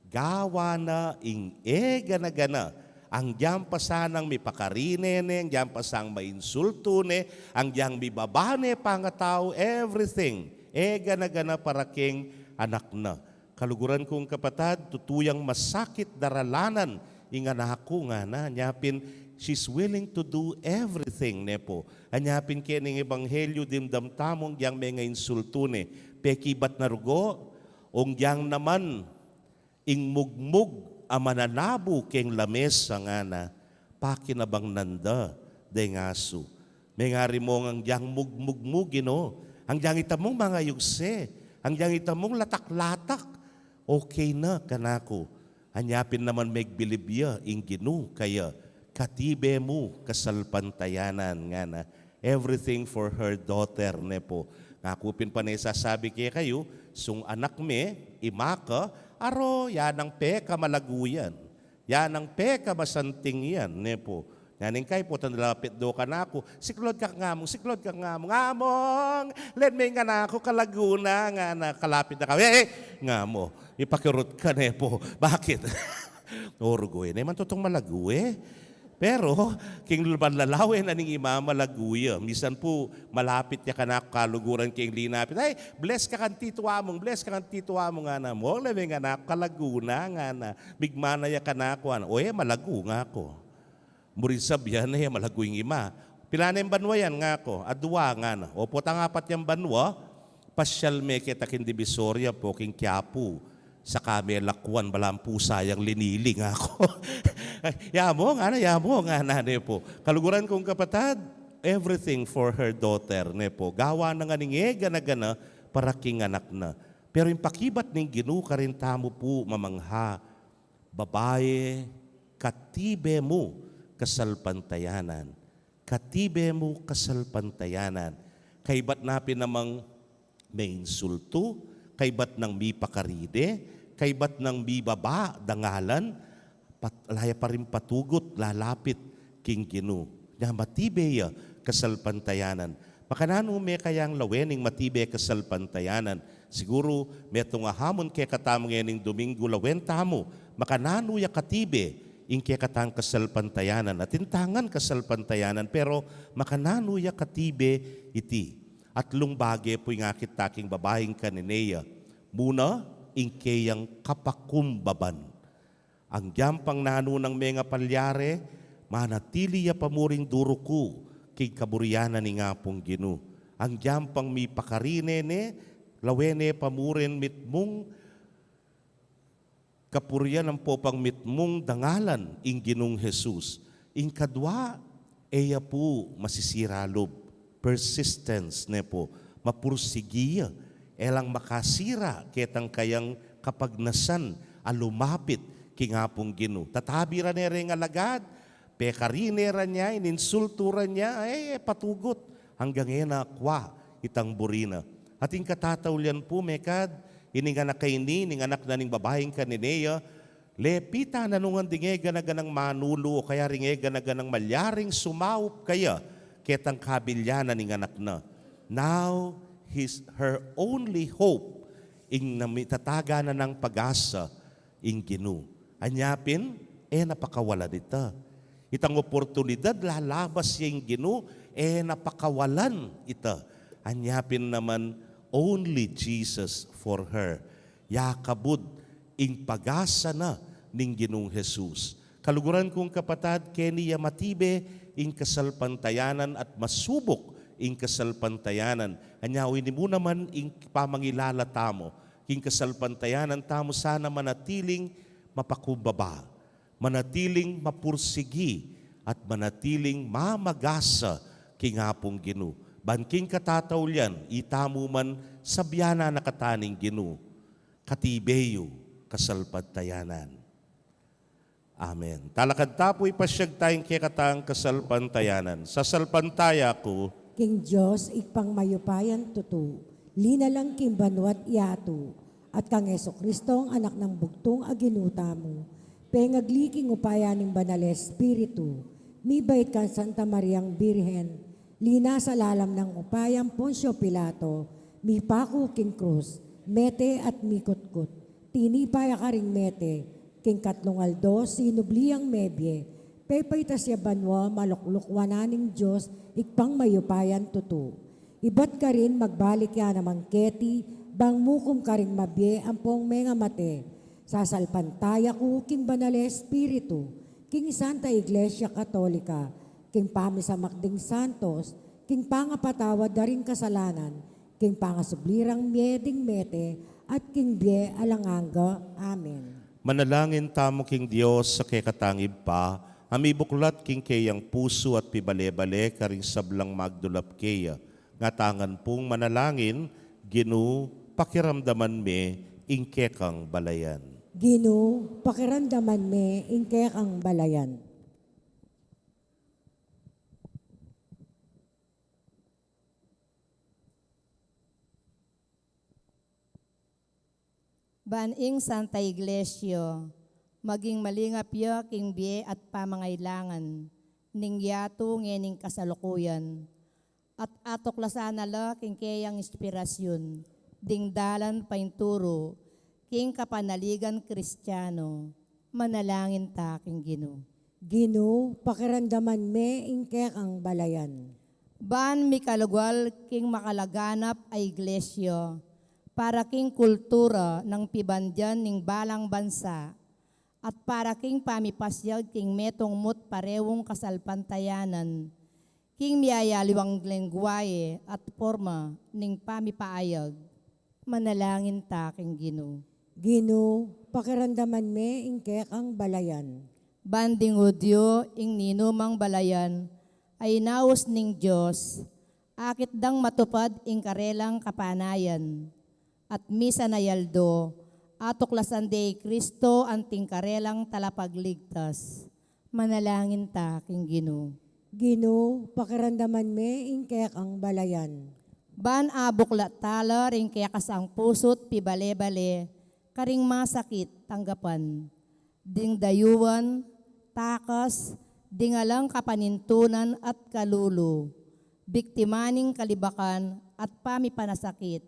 gawa na ing e gana-gana, anggiyang pasanang mipakarine ne, anggiyang pasang mainsultu ne, anggiyang mibaba ne pangatau, everything, e gana-gana para keng anak na. Kaluguran kung kapatad, tutu yang masakit daralanan ing anak ku, ngana. Nya pin, she's willing to do everything, ne pu. Anya pin kening ebanghelyu, dimdam tamu, anggiyang mengainsultu ne, pekibat na rugo, anggiyang naman ing mugmug a mananabu keng lamesa, ngana, pakinabangnan da deng asu. Mengari mung anggiyang mugmug mu, Ginu, anggiyang ita mung mangayugse, anggiyang ita mung latak-latak, okay na kanaku. Anya pin naman megbilib ya ing Ginu kaya, "Katibe mu kasalpantayanan," ngana. Everything for her daughter, ne pu. Ngaku pin pane sasabi kekayu, sung anak me, ima ka, aro, yan ang pekamalagu yan. Yan ang pekamasanting yan, ne pu. Nya ning kaybat, lapit do kanaku, "Siklaud ka ngamung, siklaud ka ngamung, Among, len me ing anak ku ka Laguna," ngana. Kalapit na ka, "E, e, ngamu, ipakirut ka, ne pu." Bakit? O rugu e, ne man tutung malagu e. Pero king luban lalawen na ning ima malagu ya. Misan pu malapit ya kanaku kaluguran keng linapit, "Ay, bless ka kang Tito Among, bless ka kang Tito Among," ngana. "Among, len me ing anak ku ka Laguna," ngana. Migmana ya kanaku, ngana. "O e, malagu," ngaku. Murin sabian ne, malagu ing ima. "Pila neng banua yan?" ngaku. "Adua," ngana. "O potang apat yang banua, pasyal me keta king Divisoria pu, king Quiapo. Saka me lakuan, balamu pu sayang linili," ngaku. "Ya mu," ngana, "ya mu," ngana, ne pu. Kaluguran kung kapatad, everything for her daughter, ne pu. Gawa na ngan ing e gana-gana para king anak na. Pero ing pakibat ning Ginu karin tamu pu mamangha, babai, Katibe mu kasalpantayanan. Katibe mu kasalpantayanan. Kaybat na pin namang meinsultu, kaybat nang mipakarine, kaybat nang mibaba dangalan, pat-, ala ya pa ring patugut, lalapit king Ginu. Nya matibe ya kasalpantayanan. Makananu me kayang lawen ing matibe kasalpantayanan? Siguru metung a hamun kekatamu ngening Domingo, lawen tamu, makananu ya katibe ing kekatang kasalpantayanan? Atin tang kasalpantayanan, pero makananu ya katibe iti? Atlung bage pu ing akit ta king babaing kanene ya. Muna, ing keyang kapakumbaban. Agyang pang nanu nang mengapalyari, manatili ya pa mu ring duruku king kaburian na ning Apung Ginu. Agyang pang mipakarine ne, lawen ne pa mu ring mitmung kapurian ampo pang mitmung dangalan ing Ginung Jesus. Ing kadwa, e ya pu masisira lub, persistence ne pu, mapursigi ya, e lang makasira ketang kayang kapagnasan a lumapit king Apung Ginu. Tatabi ra ne reng alagad, pekarine ra ne, ininsultu ra ne, e, e patugut, anggang e na akua itang buri na. At ing katataulian pu, mekad, ining anak a ini, ining anak na ning babaing kanene ya, lepitan na nung ding e gana-ganang manulu o kaya ring e gana-ganang malyaring sumaup kaya ketang kabilyanan ning anak na. Now, his, her only hope, ing nami-, tatagan na nang pag-asa, ing Ginu. Anya pin, e na pakawalan ita. Itang oportunidad lalabas ya ing Ginu, e na pakawalan ita. Anya pin naman, only Jesus for her. Yakabud ing pag-asa na ning Ginung Jesus. Kaluguran kung kapatad, keni ya matibe ing kasalpantayanan at masubuk ing kasalpantayanan. Anya, ini mu naman ing pamangilala tamu king kasalpantayanan tamu, sana manatiling mapakumbaba, manatiling mapursigi, at manatiling mamagasa king Apung Ginu. Ban king katataulian, itamu man sabyan na kataning Ginu, katibe yu kasalpantayanan. Amen. Talakad ta pu, ipasyag taya ing kekatang kasalpantayanan. Sasalpantaya ku king Dios, Ibpang mayupayang tutu, linalang king banua't yatu, at kang Jesucristo, Anak nang bugtung a Ginu tamu, pengagli king upaya ning Banal Espiritu, mibait kang Santa Mariang Birhen, linasa lalam ning upayang Poncio Pilato, mipaku king krus, mete at mikutkut, tinipa ya karing mete, king katlung aldo sinubli yang mebie, pepaitas ya banua, malukluk wanan ning Dios, Ibpang mayupayang tutu. Ibat karin magbalik ya naman keti, bang mukum karing mabie ampong mengamate. Sasalpantaya ku king Banal Espiritu, king Santa Iglesia Katolika, king pamisamak ding santos, king pangapatawad da ring kasalanan, king pangasubli rang mie ding mete, at king bie alang angga. Amen. Manalangin tamu king Dios a kekatang Ibpa, a mibuklat king keyang pusu at pibale-bale karing sablang magdulap keya. Ngatangan pung manalangin, Ginu, pakiramdaman me ing kekang balayan. Ginu, pakiramdaman me ing kekang balayan. Ban ing Santa Iglesia maging malingap ya king bie at pamangailangan ning yatu ngening kasalukuyan, at atuklasan na la king keyang inspirasyun ding dalan painturu king kapanaligan Kristiano. Manalangin ta king Ginu. Ginu, pakiramdaman me ing kekang balayan. Ban mikalugal king makalaganap a iglesia para king kultura nang pibandian ning balang bansa at para king pamipasyag king metung mu't pareung kasalpantayanan, king miyayaliwang lengguahe at porma ning pamipaayag. Manalangin ta king Ginu. Ginu, pakiramdaman me ing kekang balayan. Ban ding Judio ing ninumang balayan a inaus ning Dios, akit dang matupad ing karelang kapanayan. At misan a aldo, atuklasan de i Kristo anting karelang Talapagligtas. Manalangin ta king Ginu. Ginu, pakiramdaman me ing kekang balayan. Ban abuklat tala ring kekasang pusu't pibale-bale karing masakit tanggapan, ding dayuan, takas, ding alang kapanintunan at kalulu, biktima ning kalibakan at pamipanasakit,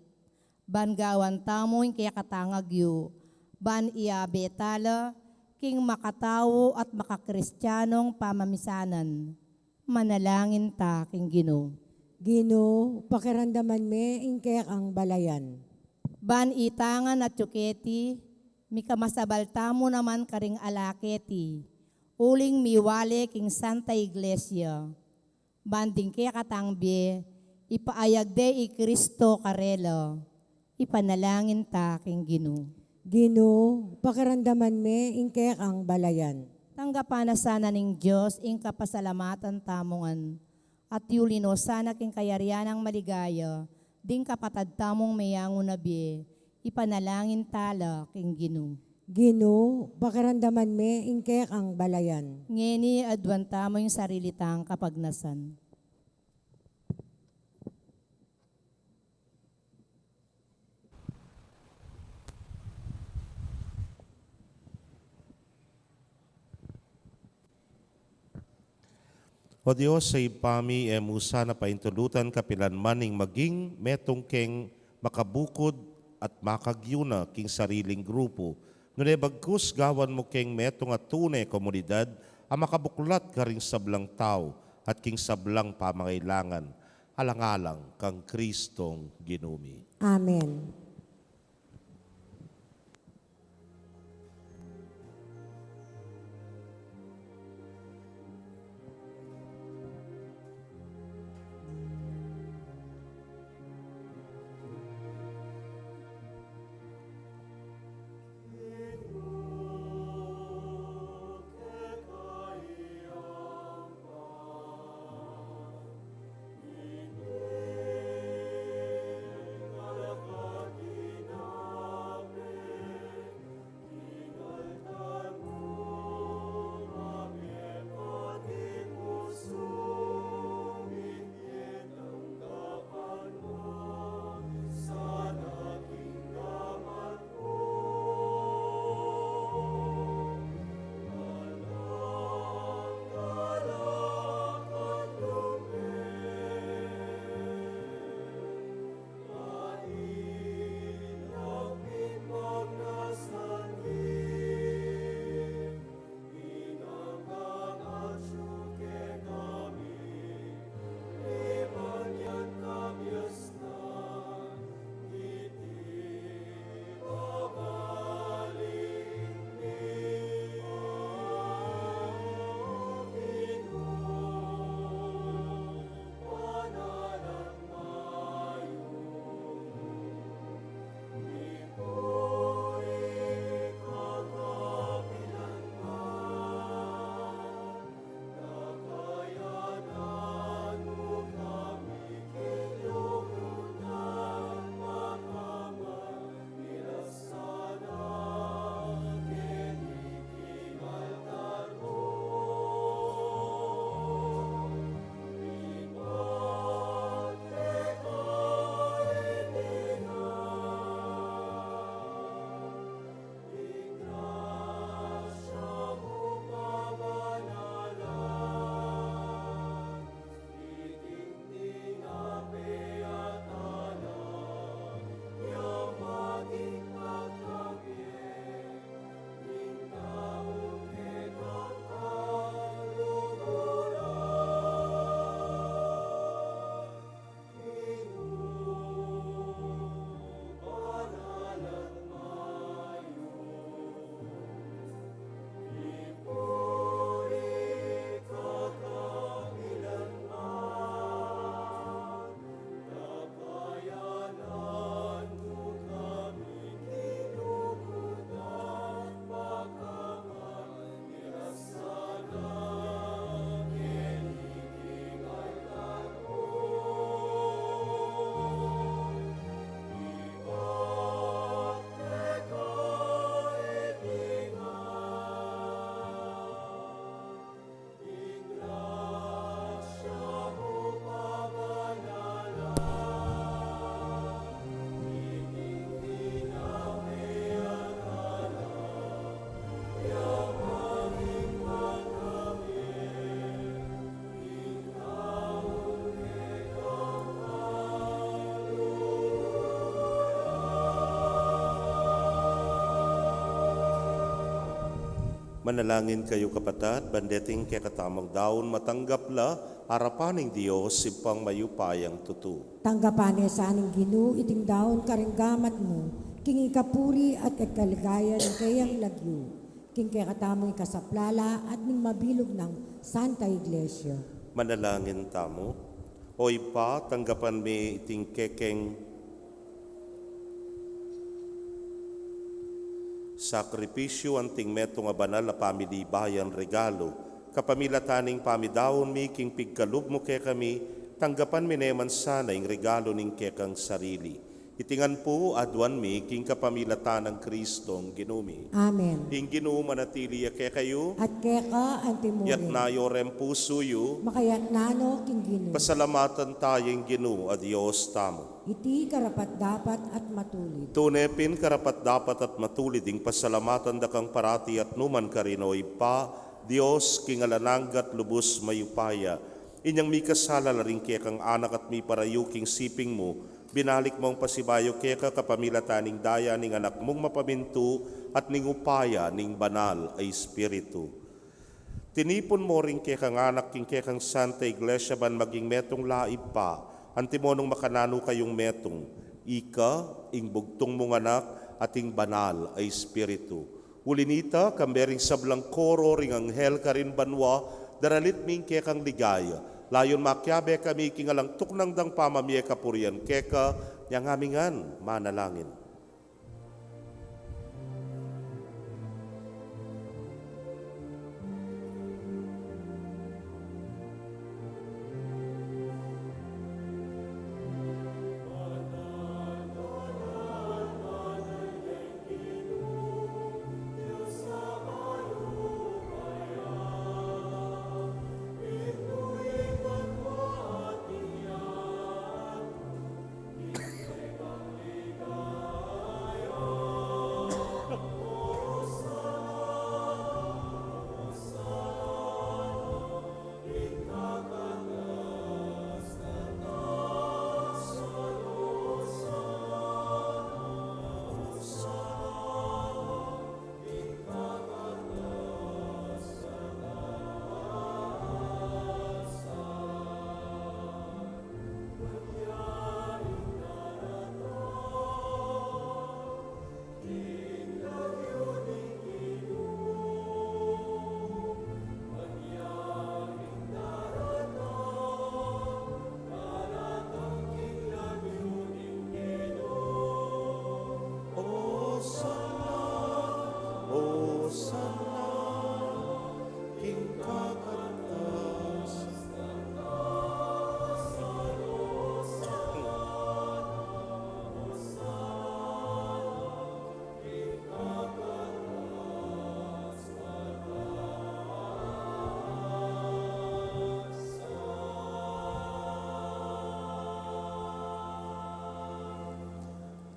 ban gawan tamu ing kekatang agyu, ban iabe tala king makatau at makakristianong pamamisanan. Manalangin ta king Ginu. Ginu, pakiramdaman me ing kekang balayan. Ban itangan at yu keti, mikamasabal tamu naman karing ala keti, uling miwale king Santa Iglesia. Ban ding kekatang bie, ipaayag de i Kristo karela. Ipanalangin ta king Ginu. Ginu, pakiramdaman me ing kekang balayan. Tanggapan na sana ning Dios ing kapasalamatan tamu ngan, at yuli no sana king kayarian nang maligaya ding kapatad tamung meyangu na bie. Ipanalangin tala king Ginu. Ginu, pakiramdaman me ing kekang balayan. Ngeni aduan tamu ing sarili tang kapagnasan. O Dios, sa Ibpa mi, e mu sana paintundutan kapilan man ing maging metung keng makabukud at makagyu na king sariling grupu, nune bagkus gawan mu keng metung a tune komunidad a makabuklat karing sablang tau at king sablang pamangailangan, alang-alang kang Kristong Ginu mi. Amen. Manalangin kayu, kapatad, ban deting kekatamung daun matanggap la arapan ning Dios, Ibpang mayupayang tutu. Tanggapan ne sa ning Ginu iting daun karing gamat mu, king ikapuri at ikaligaya ning keyang lagyu, king kekatamung ikasaplala at ning mabilug nang Santa Iglesia. Manalangin tamu. O Ibpa, tanggapan mi iting kekeng sakripisyu anting metung a banal a pamilibayan regalu. Kapamilatan ning pamidaun mi king pigkalub mu kekami, tanggapan mi ne man sana ing regalu ning kekang sarili. Iti ngan pu aduan mi king kapamilatan nang Kristong Ginu mi. Amen. Ing Ginu manatili ya kekayu. At keka antimurin. Yatna yu reng pusu yu. Makayatna no king Ginu. Pasalamatan taya ing Ginu a Dios tamu. Iti karapat-dapat at matulid. Tune pin karapat-dapat at matulid ing pasalamatan da kang parati at nukaman karin, o Ibpa, Dios king alang angga at lubus mayupaya. Inyang mikasala la ring kekang anak at miparayu king siping mu, binalik mung pasibayu keka kapamilatan ning daya ning Anak mung mapamintu at ning upaya ning Banal a Espiritu. Tinipun mu ring kekang anak king kekang Santa Iglesia ban maging metung la, Ibpa, antimo nung makananu kayung metung, ika, ing bugtung mung Anak, at ing Banal a Espiritu. Uli na nita, kambe ring sablang koro ring anghel karin banua, daralit mi ing kekang ligaya. Layun makiabe kami king alang tuknang dang pamamie kapurian keka, inyang kami ngan manalangin.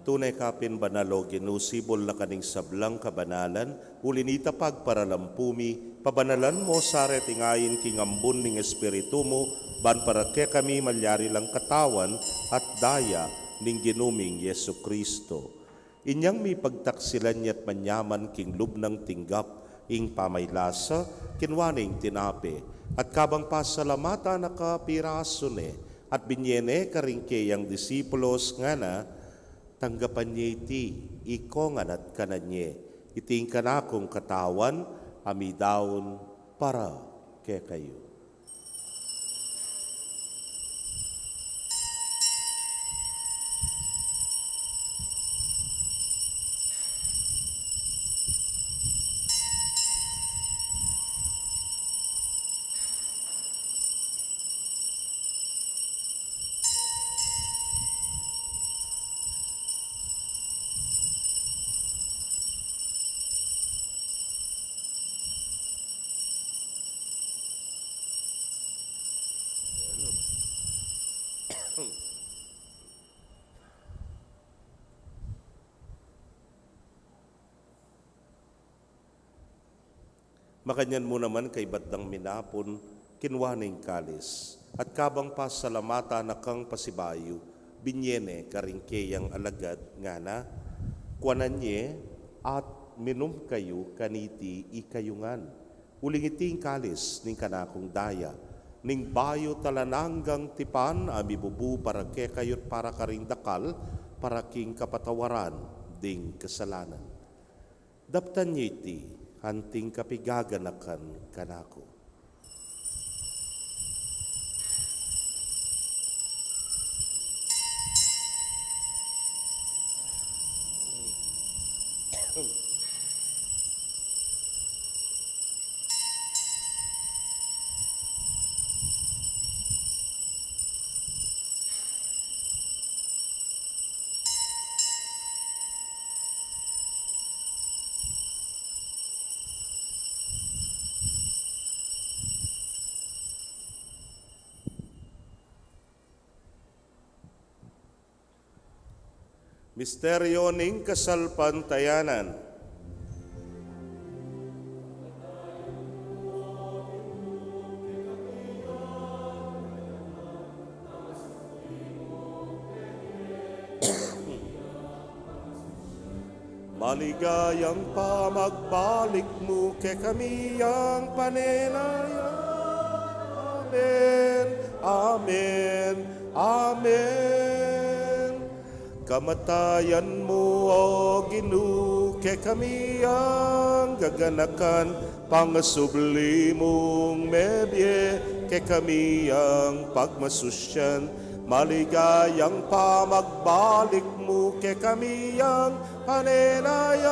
Tune ka pin banal, o Ginu, sibul na ka ning sablang kabanalan, uli na nita pagparalampu mi, pabanalan mu sa reting ain king ambun ning Espiritu mu, ban para kekami malyari lang katawan at daya ning Ginu ming Jesucristo. Inyang mipagtaksilan ya't manyaman king lub nang tinggap ing pamaylasa, kinua ne ing tinape, at kabang pasalamatan na ka, pirasu ne, at binye ne karing keyang disipulos, ngana: Tanggapan ye iti, ikongan at kanan ye, iti ing kanakung katawan, a midaun para kekayu. Makanyan mu naman kaybat dang minapun, kinua ne ing kalis, at kabang pasalamatan na kang pasibayu, binye ne karing keyang alagad, ngana: Kuanan ye at Minum kayu kaniti ikayu ngan, uling iti ing kalis ning kanakung daya, ning bayu at alang anggang tipan, a mibubu para kekayu at para karing dakal, para king kapatawaran ding kasalanan. Daptan yu iti anting kapigaganakan kanaku. Misteryo ning kasalpantayanan. Maligayang pamagbalik mu kekami yang panenayan. Amen, amen, amen. Kamatayan mu, O Ginu, kekami yang gaganakan, pangasubli mung mebie kekami yang pagmasusyan, maligayang pamagbalik mu kekami yang panenayan.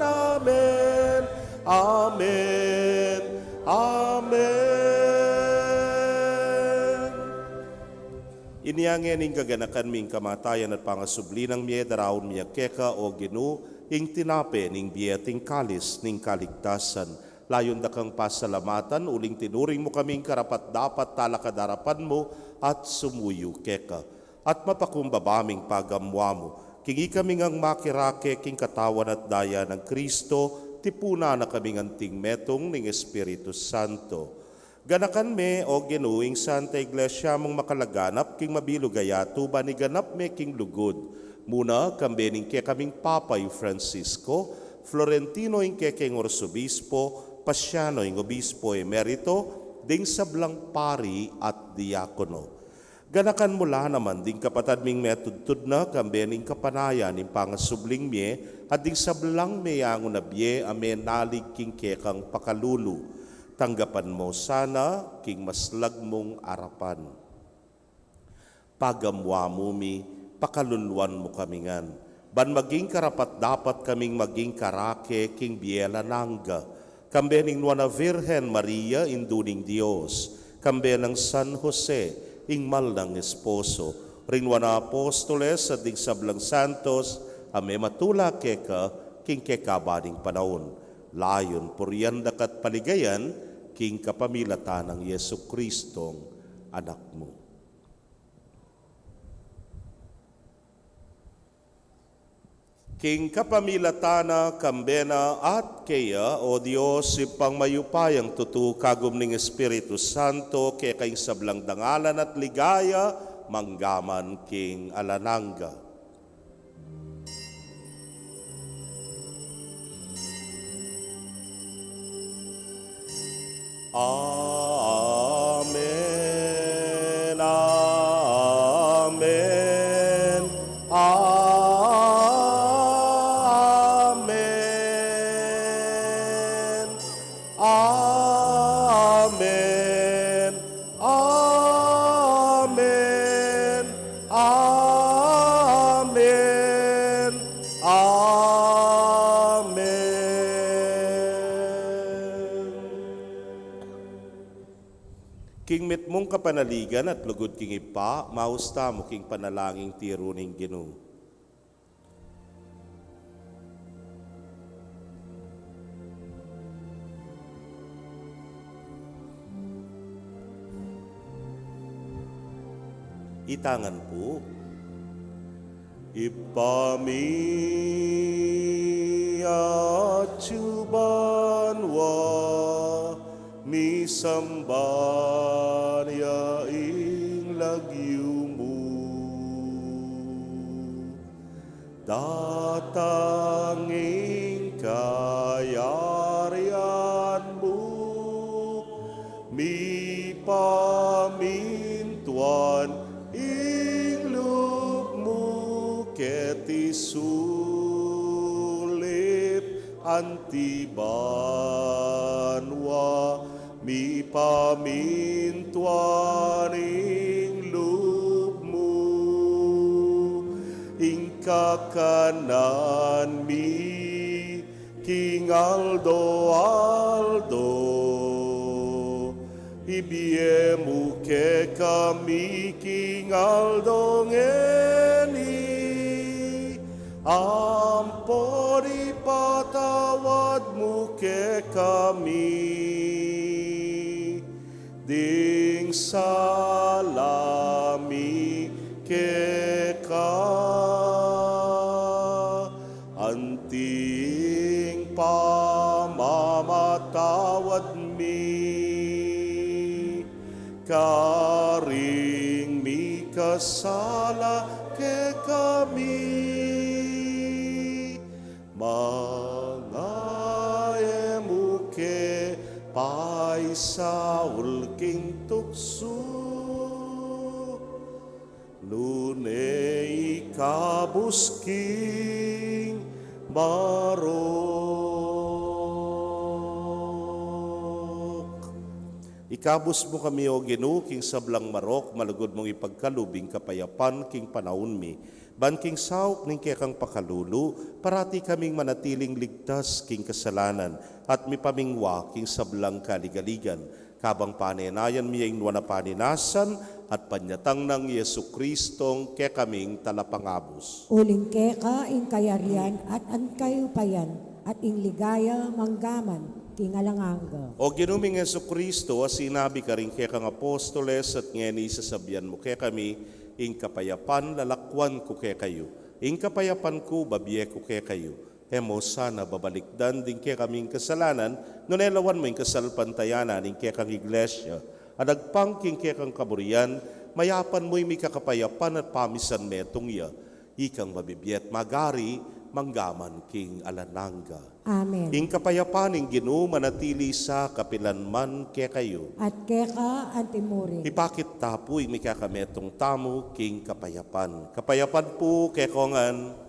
Amen, amen, amen. Inya ngeni ing gaganakan mi ing kamatayan at pangasubli nang mie, daraun mi keka, O Ginu, ing tinape ning bie at ing kalis ning kaligtasan. Layun da kang pasalamatan, uling tinuring mu kaming karapat-dapat talakad king arapan mu at sumuyu keka. At mapakumbaba ming pagamuan mu, king ikami ngang makirake king katawan at daya nang Kristo, tipunan na kaming anting metung ning Espiritu Santo. Ganakan me, O Ginu, ing Santa Iglesia mung makalaganap king mabilug a yatu, ban iganap me king lugud. Muna, kambe ning kekaming Papa i Francisco, Florentino ing kekeng Arsobispo, Pasiano ing Obispo Emerito, ding sablang pari at diakono. Ganakan mu la naman ding kapatad ming metudtud na, kambe ning kapanayan ning pangasubling mie, at ding sablang meyangu na bie a menalig king kekang pakalulu. Tanggapan mu sana king maslag mung arapan. Pagamuan mu mi, pakaluluan mu kami ngan, ban maging karapat-dapat kaming maging karake king bie alang angga, kambe ning Nuan a Virgen Maria, Indu ning Dios, kambe nang San Jose, ing mal nang esposo, ring Nuan a Apostoles, at ding sablang santos a mematula keka king kekaban ning panaun. Layun purian da ka at paligayan king kapamilatan nang Jesucristong Anak mu. King kapamilatan na, kambe na, at keya, O Dios, Ibpang mayupayang tutu, kagum ning Espiritu Santo, keka ing sablang dangalan at ligaya, mangga man king alang angga. Amen, amen, amen. Amen. Amen. Amen. Amen. King mitmung kapanaligan at lugud king Ibpa, maus tamu king panalangin tiru ning Ginu. Itang ngan pu. Ibpa mi, atsu ka banua, misamban ya ing lagyu mu. Datang ing Kayarian mu, mipamintuan ing lub mu keti sulip anti banua, mipamintuan ing lub mu. Ing kakanan mi king aldo-aldo, ibie mu kekami king aldo ngeni, ampon ipatawad mu kekami ding sala mi keka, anti ing pamamatawad mi karing mikasala kekami, manga e mu ke paisaul king tuksu, nune ikabus king marok. Ikabus mu kami, O Ginu, king sablang marok, malugud mung ipagkalub ing kapayapan king panaun mi, ban king saup ning kekang pakalulu, parati kaming manatiling ligtas king kasalanan at mipamingwa king sablang kaligaligan, kabang panenayan mi ing nuan a paninasan at panyatang nang Jesucristong kekaming Talapangabus. Uling keka ing kayarian at ing kayupayan at ing ligaya manggaman king alang angga. O Ginu ming Jesucristo, a sinabi karing kekang apostoles, at ngeni sasabian mu kekami, ing kapayapan lalakwan ku kekayu, ing kapayapan ku babie ku kekayu. E mu sana babalikdan ding kekaming kasalanan, nune lawan mu ing kasalpantayanan ning kekang Iglesia, a dagpang king kekang kaburian, mayapan mu ing mikakapayapan at pamisan metung ya, ikang mabibie at magari manggaman king alang angga. Amen. Ing kapayapan ning Ginu manatili sa kapilan man kekayu. At keka antimurin. Ipakit ta pu ing mikakametung tamu king kapayapan. Kapayapan pu kekongan.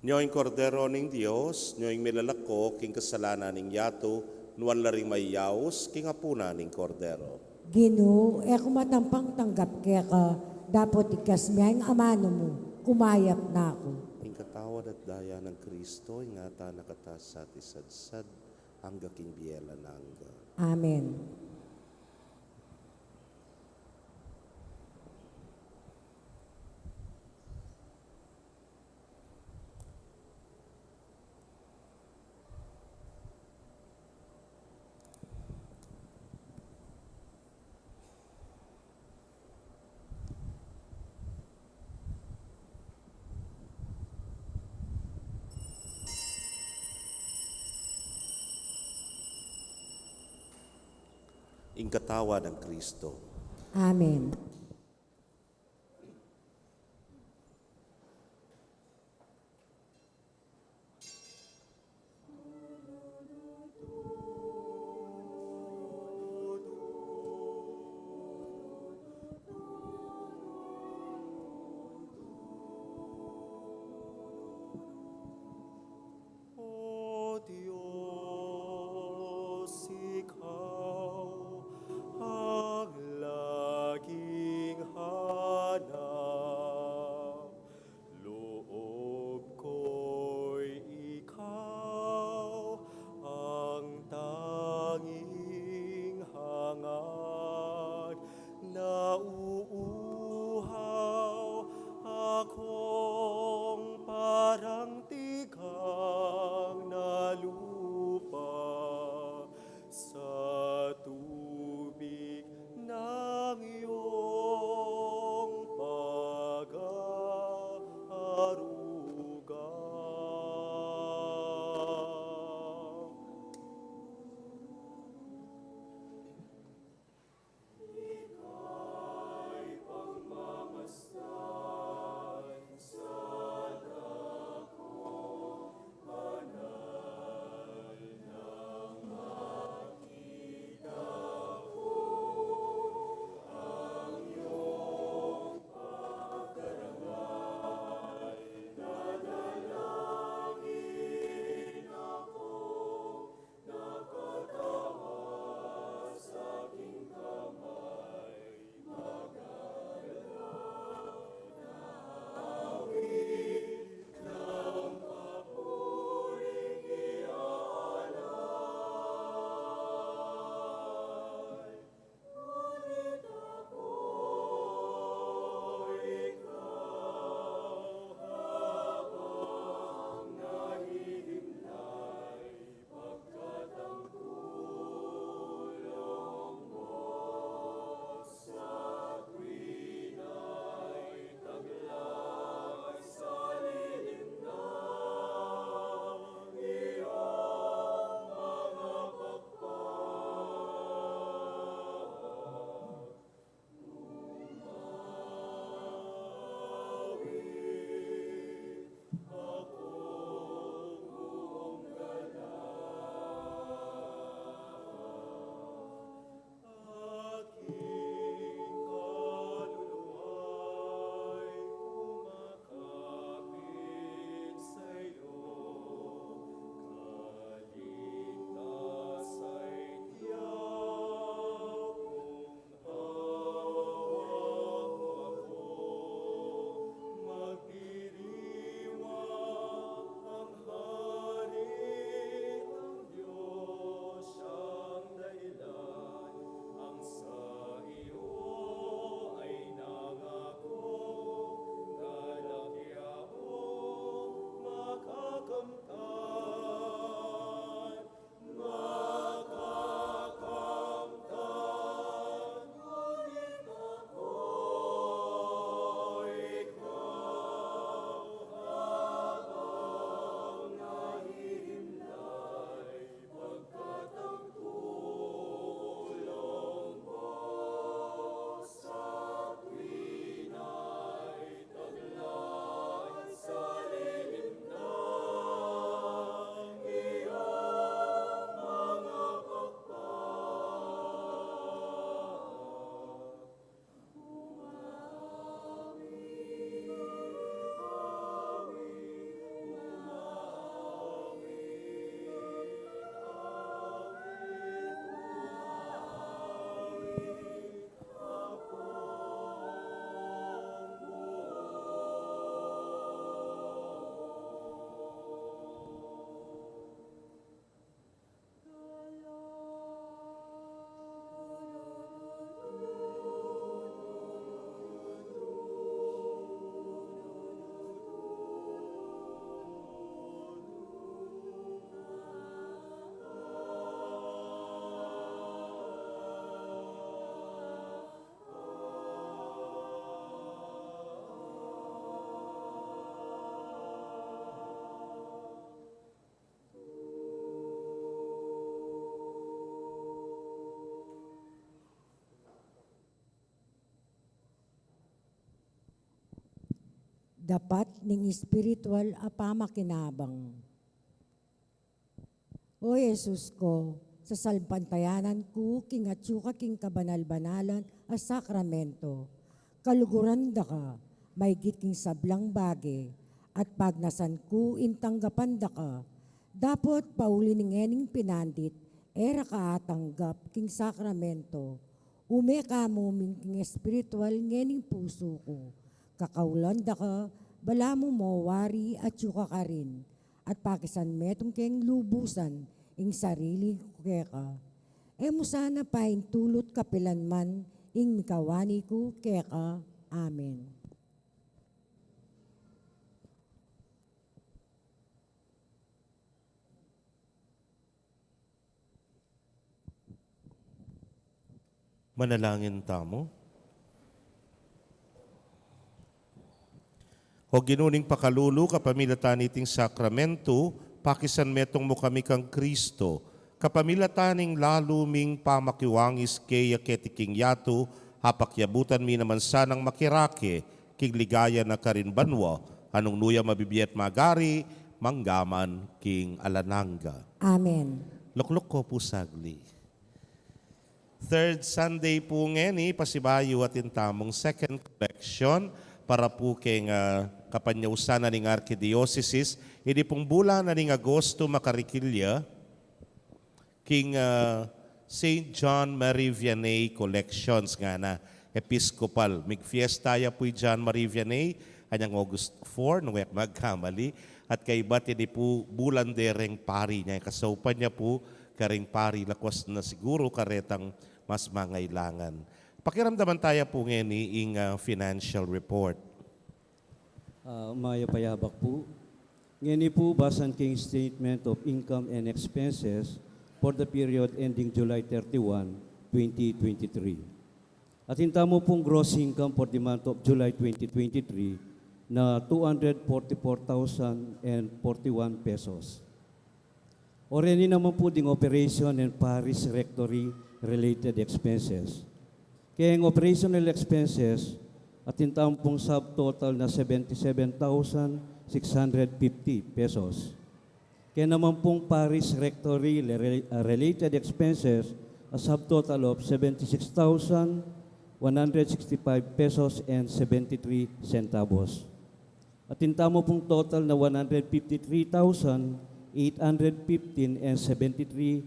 Nyo ing Kordero ning Dios, nyo ing milalako king kasalanan ning yatu, nuan la ring mayaus king apunan ning Kordero. Ginu, e ku matampang tanggap keka, dapot ikasming amanu mu, kumayap na ku. Ing katawan at daya nang Kristo, ingatan na kata sa at isadsad, angga king bie alang angga. Amen. Ing katawan nang Kristo. Amen. Kaluluwa'y kumakapit sa'yo, kaligtas ay tiyaw kung awa mo ako, magdiriwang ang Hari, ang Diyos siyang dahilan. Ang sa iyo ay nangako, kalakihan makakamtan, makakamtan. Ngunit ako, ikaw habang nahihimlay, pagkat ang tulong mo sa tuwin ay taglay sa lilim ng iyong mga pakpak. Dapat ning espiritual a pamakinabang. O Jesus ko, sasalpantayanan ku king atyu ka king kabanal-banalan a sakramento. Kaluguran da ka maigit king sablang bage, at pagnasan ku ing tanggapan da ka. Dapot pauli ning ngening pinandit, e ra ka atanggap king sakramento. Ume ka mu king espiritual ngening pusu ku. Kakaulan da ka, balamu mo wari atyu ka karin, at pakisan metung keng lubusan ing sarili ku keka. E mu sana paintulut kapilan man ing mikawani ku keka. Amen. Manalangin tamu. O Ginu ning pakalulu, kapamilatan niting sakramento, pakisan metung mu kami kang Kristo, kapamilatan ning lalu ming pamakiwangis keya keti king yatu, apakiabutan mi naman sanang makirake king ligaya na karin banua, a nung nu ya mabibie at magari, mangga man king alang angga. Amen. Lukluk ko pu sagli. Third Sunday pu ngeni, pasibayu atin tamung second collection para pu keng, ah, kapanyausan na ning Archidiocesis, ini pung bulan na ning Agosto makarikil ya king, ah, Saint John Marie Vianney Collections ngana, Episcopal. Migfiesta ya pu i John Marie Vianney anyang August four, nung e ku magkamali, at kaybat ini pu bulan de reng pari nya, kasaupan ya pu kareng pari, lakwas na siguru karetang mas mangailangan. Pakiramdaman taya pu ngeni ing, ah, financial report. Ah, mayap a yabak pu. Ngeni pu, basan king statement of income and expenses for the period ending July thirty-one, twenty twenty-three. Atin tamu pung gross income for the month of July twenty twenty-three na two hundred forty-four thousand and forty-one pesos. O reni naman pu ding operation and parish rectory related expenses. Keng operational expenses, atin tamu pung subtotal na seventy-seven thousand six hundred fifty pesos. Keng naman pung parish rectory le-, uh, related expenses, a subtotal of seventy-six thousand one hundred sixty-five pesos and seventy-three centavos. Atin tamu pung total na one hundred fifty-three thousand eight hundred fifteen and seventy-three,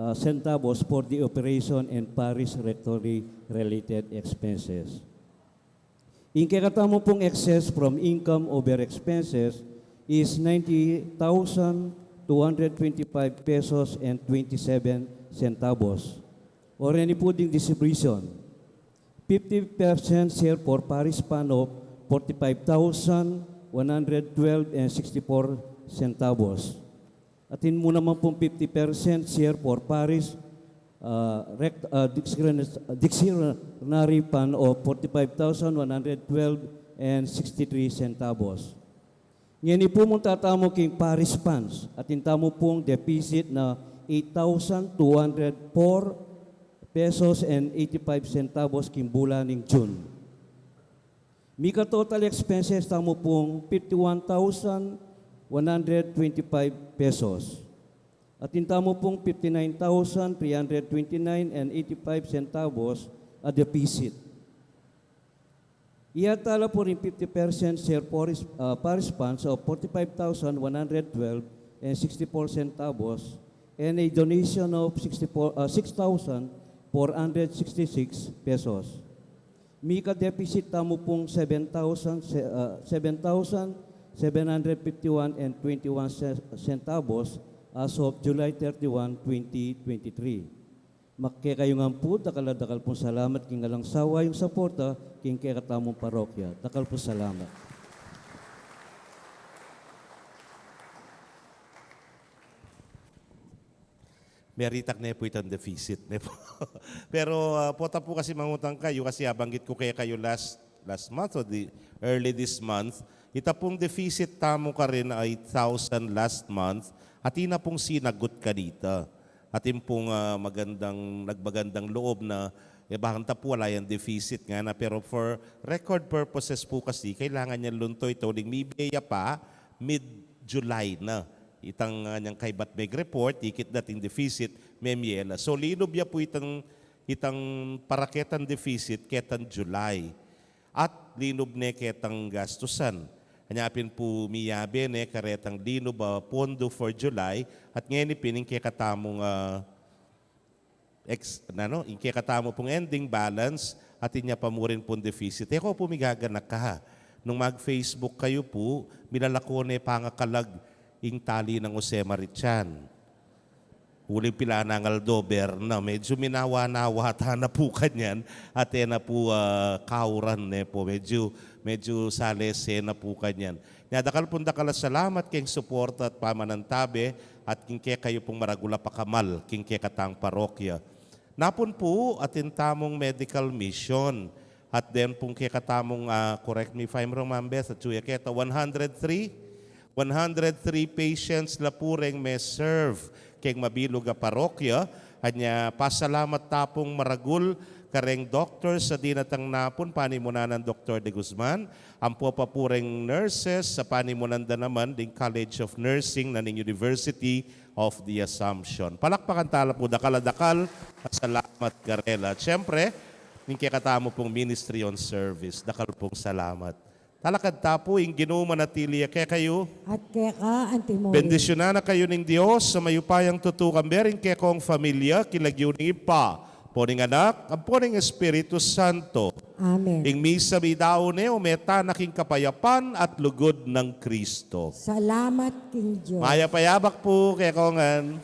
uh, centavos for the operation and parish rectory related expenses. Ing kekatamu pung excess from income over expenses is ninety thousand two hundred twenty-five pesos and twenty-seven centavos. O reni pu ding distribution, fifty percent share for parish fund of forty-five thousand one hundred twelve and sixty-four centavos. Atin mu naman pung fifty percent share for parish, uh, rect-, uh, discretion-, discretionary fund of forty-five thousand one hundred twelve and sixty-three centavos. Ngeni pu, munta tamu king parish funds, atin tamu pung deficit na eight thousand two hundred four pesos and eighty-five centavos king bulan ning June. Mika total expenses tamu pung fifty-one thousand one hundred twenty-five pesos. Atin tamu pung fifty-nine thousand three hundred twenty-nine and eighty-five centavos a deficit. Iya tala pu ring fifty percent share parish, uh, parish funds of forty-five thousand one hundred twelve and sixty-four centavos and a donation of sixty-four, uh, six thousand four hundred sixty-six pesos. Mika deficit tamu pung seven thousand, se-, uh, seven thousand seven hundred fifty-one and twenty-one ce-, centavos as of July thirty-one, twenty twenty-three. Makekayu ngan pu, dakal a dakal pung salamat king alang sawa yung suporta king kekatamung parokya. Dakal pung salamat. Meritak ne pu itang deficit ne pu. Pero, ah, pota pu kasi mangutang kayu, kasi abanggit ku kekayu last, last month o di, early this month, ita pung deficit tamu karin a eight thousand last month, atin na pung sinagot kanita. Atin pung, ah, magandang, nagmagandang loob na, e, bahang ta pu ala yang deficit ngana, pero for record purposes pu kasi, kailangan yang lunto ita uling mibie ya pa mid-July na. Itang, ah, nyang kaybat meg-report, ikit dating deficit, memie la. So, linub ya pu itang, itang para ketang deficit, ketang July. At linub ne ketang gastusan. Anya pin pu miyabe ne karetang linub a pondo for July, at ngeni pin ing kekatamung, ah, ex-, nanu, ing kekatamu pung ending balance, atin ya pa mu rin pung deficit. E ku pu migaganaka. Nung mag-Facebook kayu pu, milalako ne pangakalag ing tali nang Jose Marichan. Uling pilanangal dober na, medyu minawa-nawa ta na pu kanyan, at e na pu, ah, kauran ne pu, medyu, medyu salese na pu kanyan. Nya, dakal pung dakal a salamat keng suporta at pamanantabe at king kekayu pung maragul a pakamal king kekatang parokya. Napun pu, atin tamung medical mission. At den pung kekatamung, ah, correct me if I'm wrong, Ma'am Beth, at suya keta, one hundred three, one hundred three patients la pu reng me-serve keng mabilug a parokya. Anya, pasalamat ta pung maragul kareng doctors a dinatang na pun, panimunan nang Doktor De Guzman, ampo pa pu reng nurses a panimunan da naman ding College of Nursing na ning University of the Assumption. Palakpakan ta la pu dakal a dakal a salamat karela. At syempre, ning kekatamu pung Ministry on Service, dakal pung salamat. Talakad ta pu, ing Ginu manatili ya kekayu. At keka antimurin. Bendisyunan na kayu ning Dios a mayupayang tutu, kambe ring kekong familia, king lagyu ning Ibpa, ampo ning Anak, ampo ning Espiritu Santo. Amen. Ing misa midaun ne, ume tana king kapayapan at lugud nang Kristo. Salamat king Dios. Mayap a yabak pu kekongan.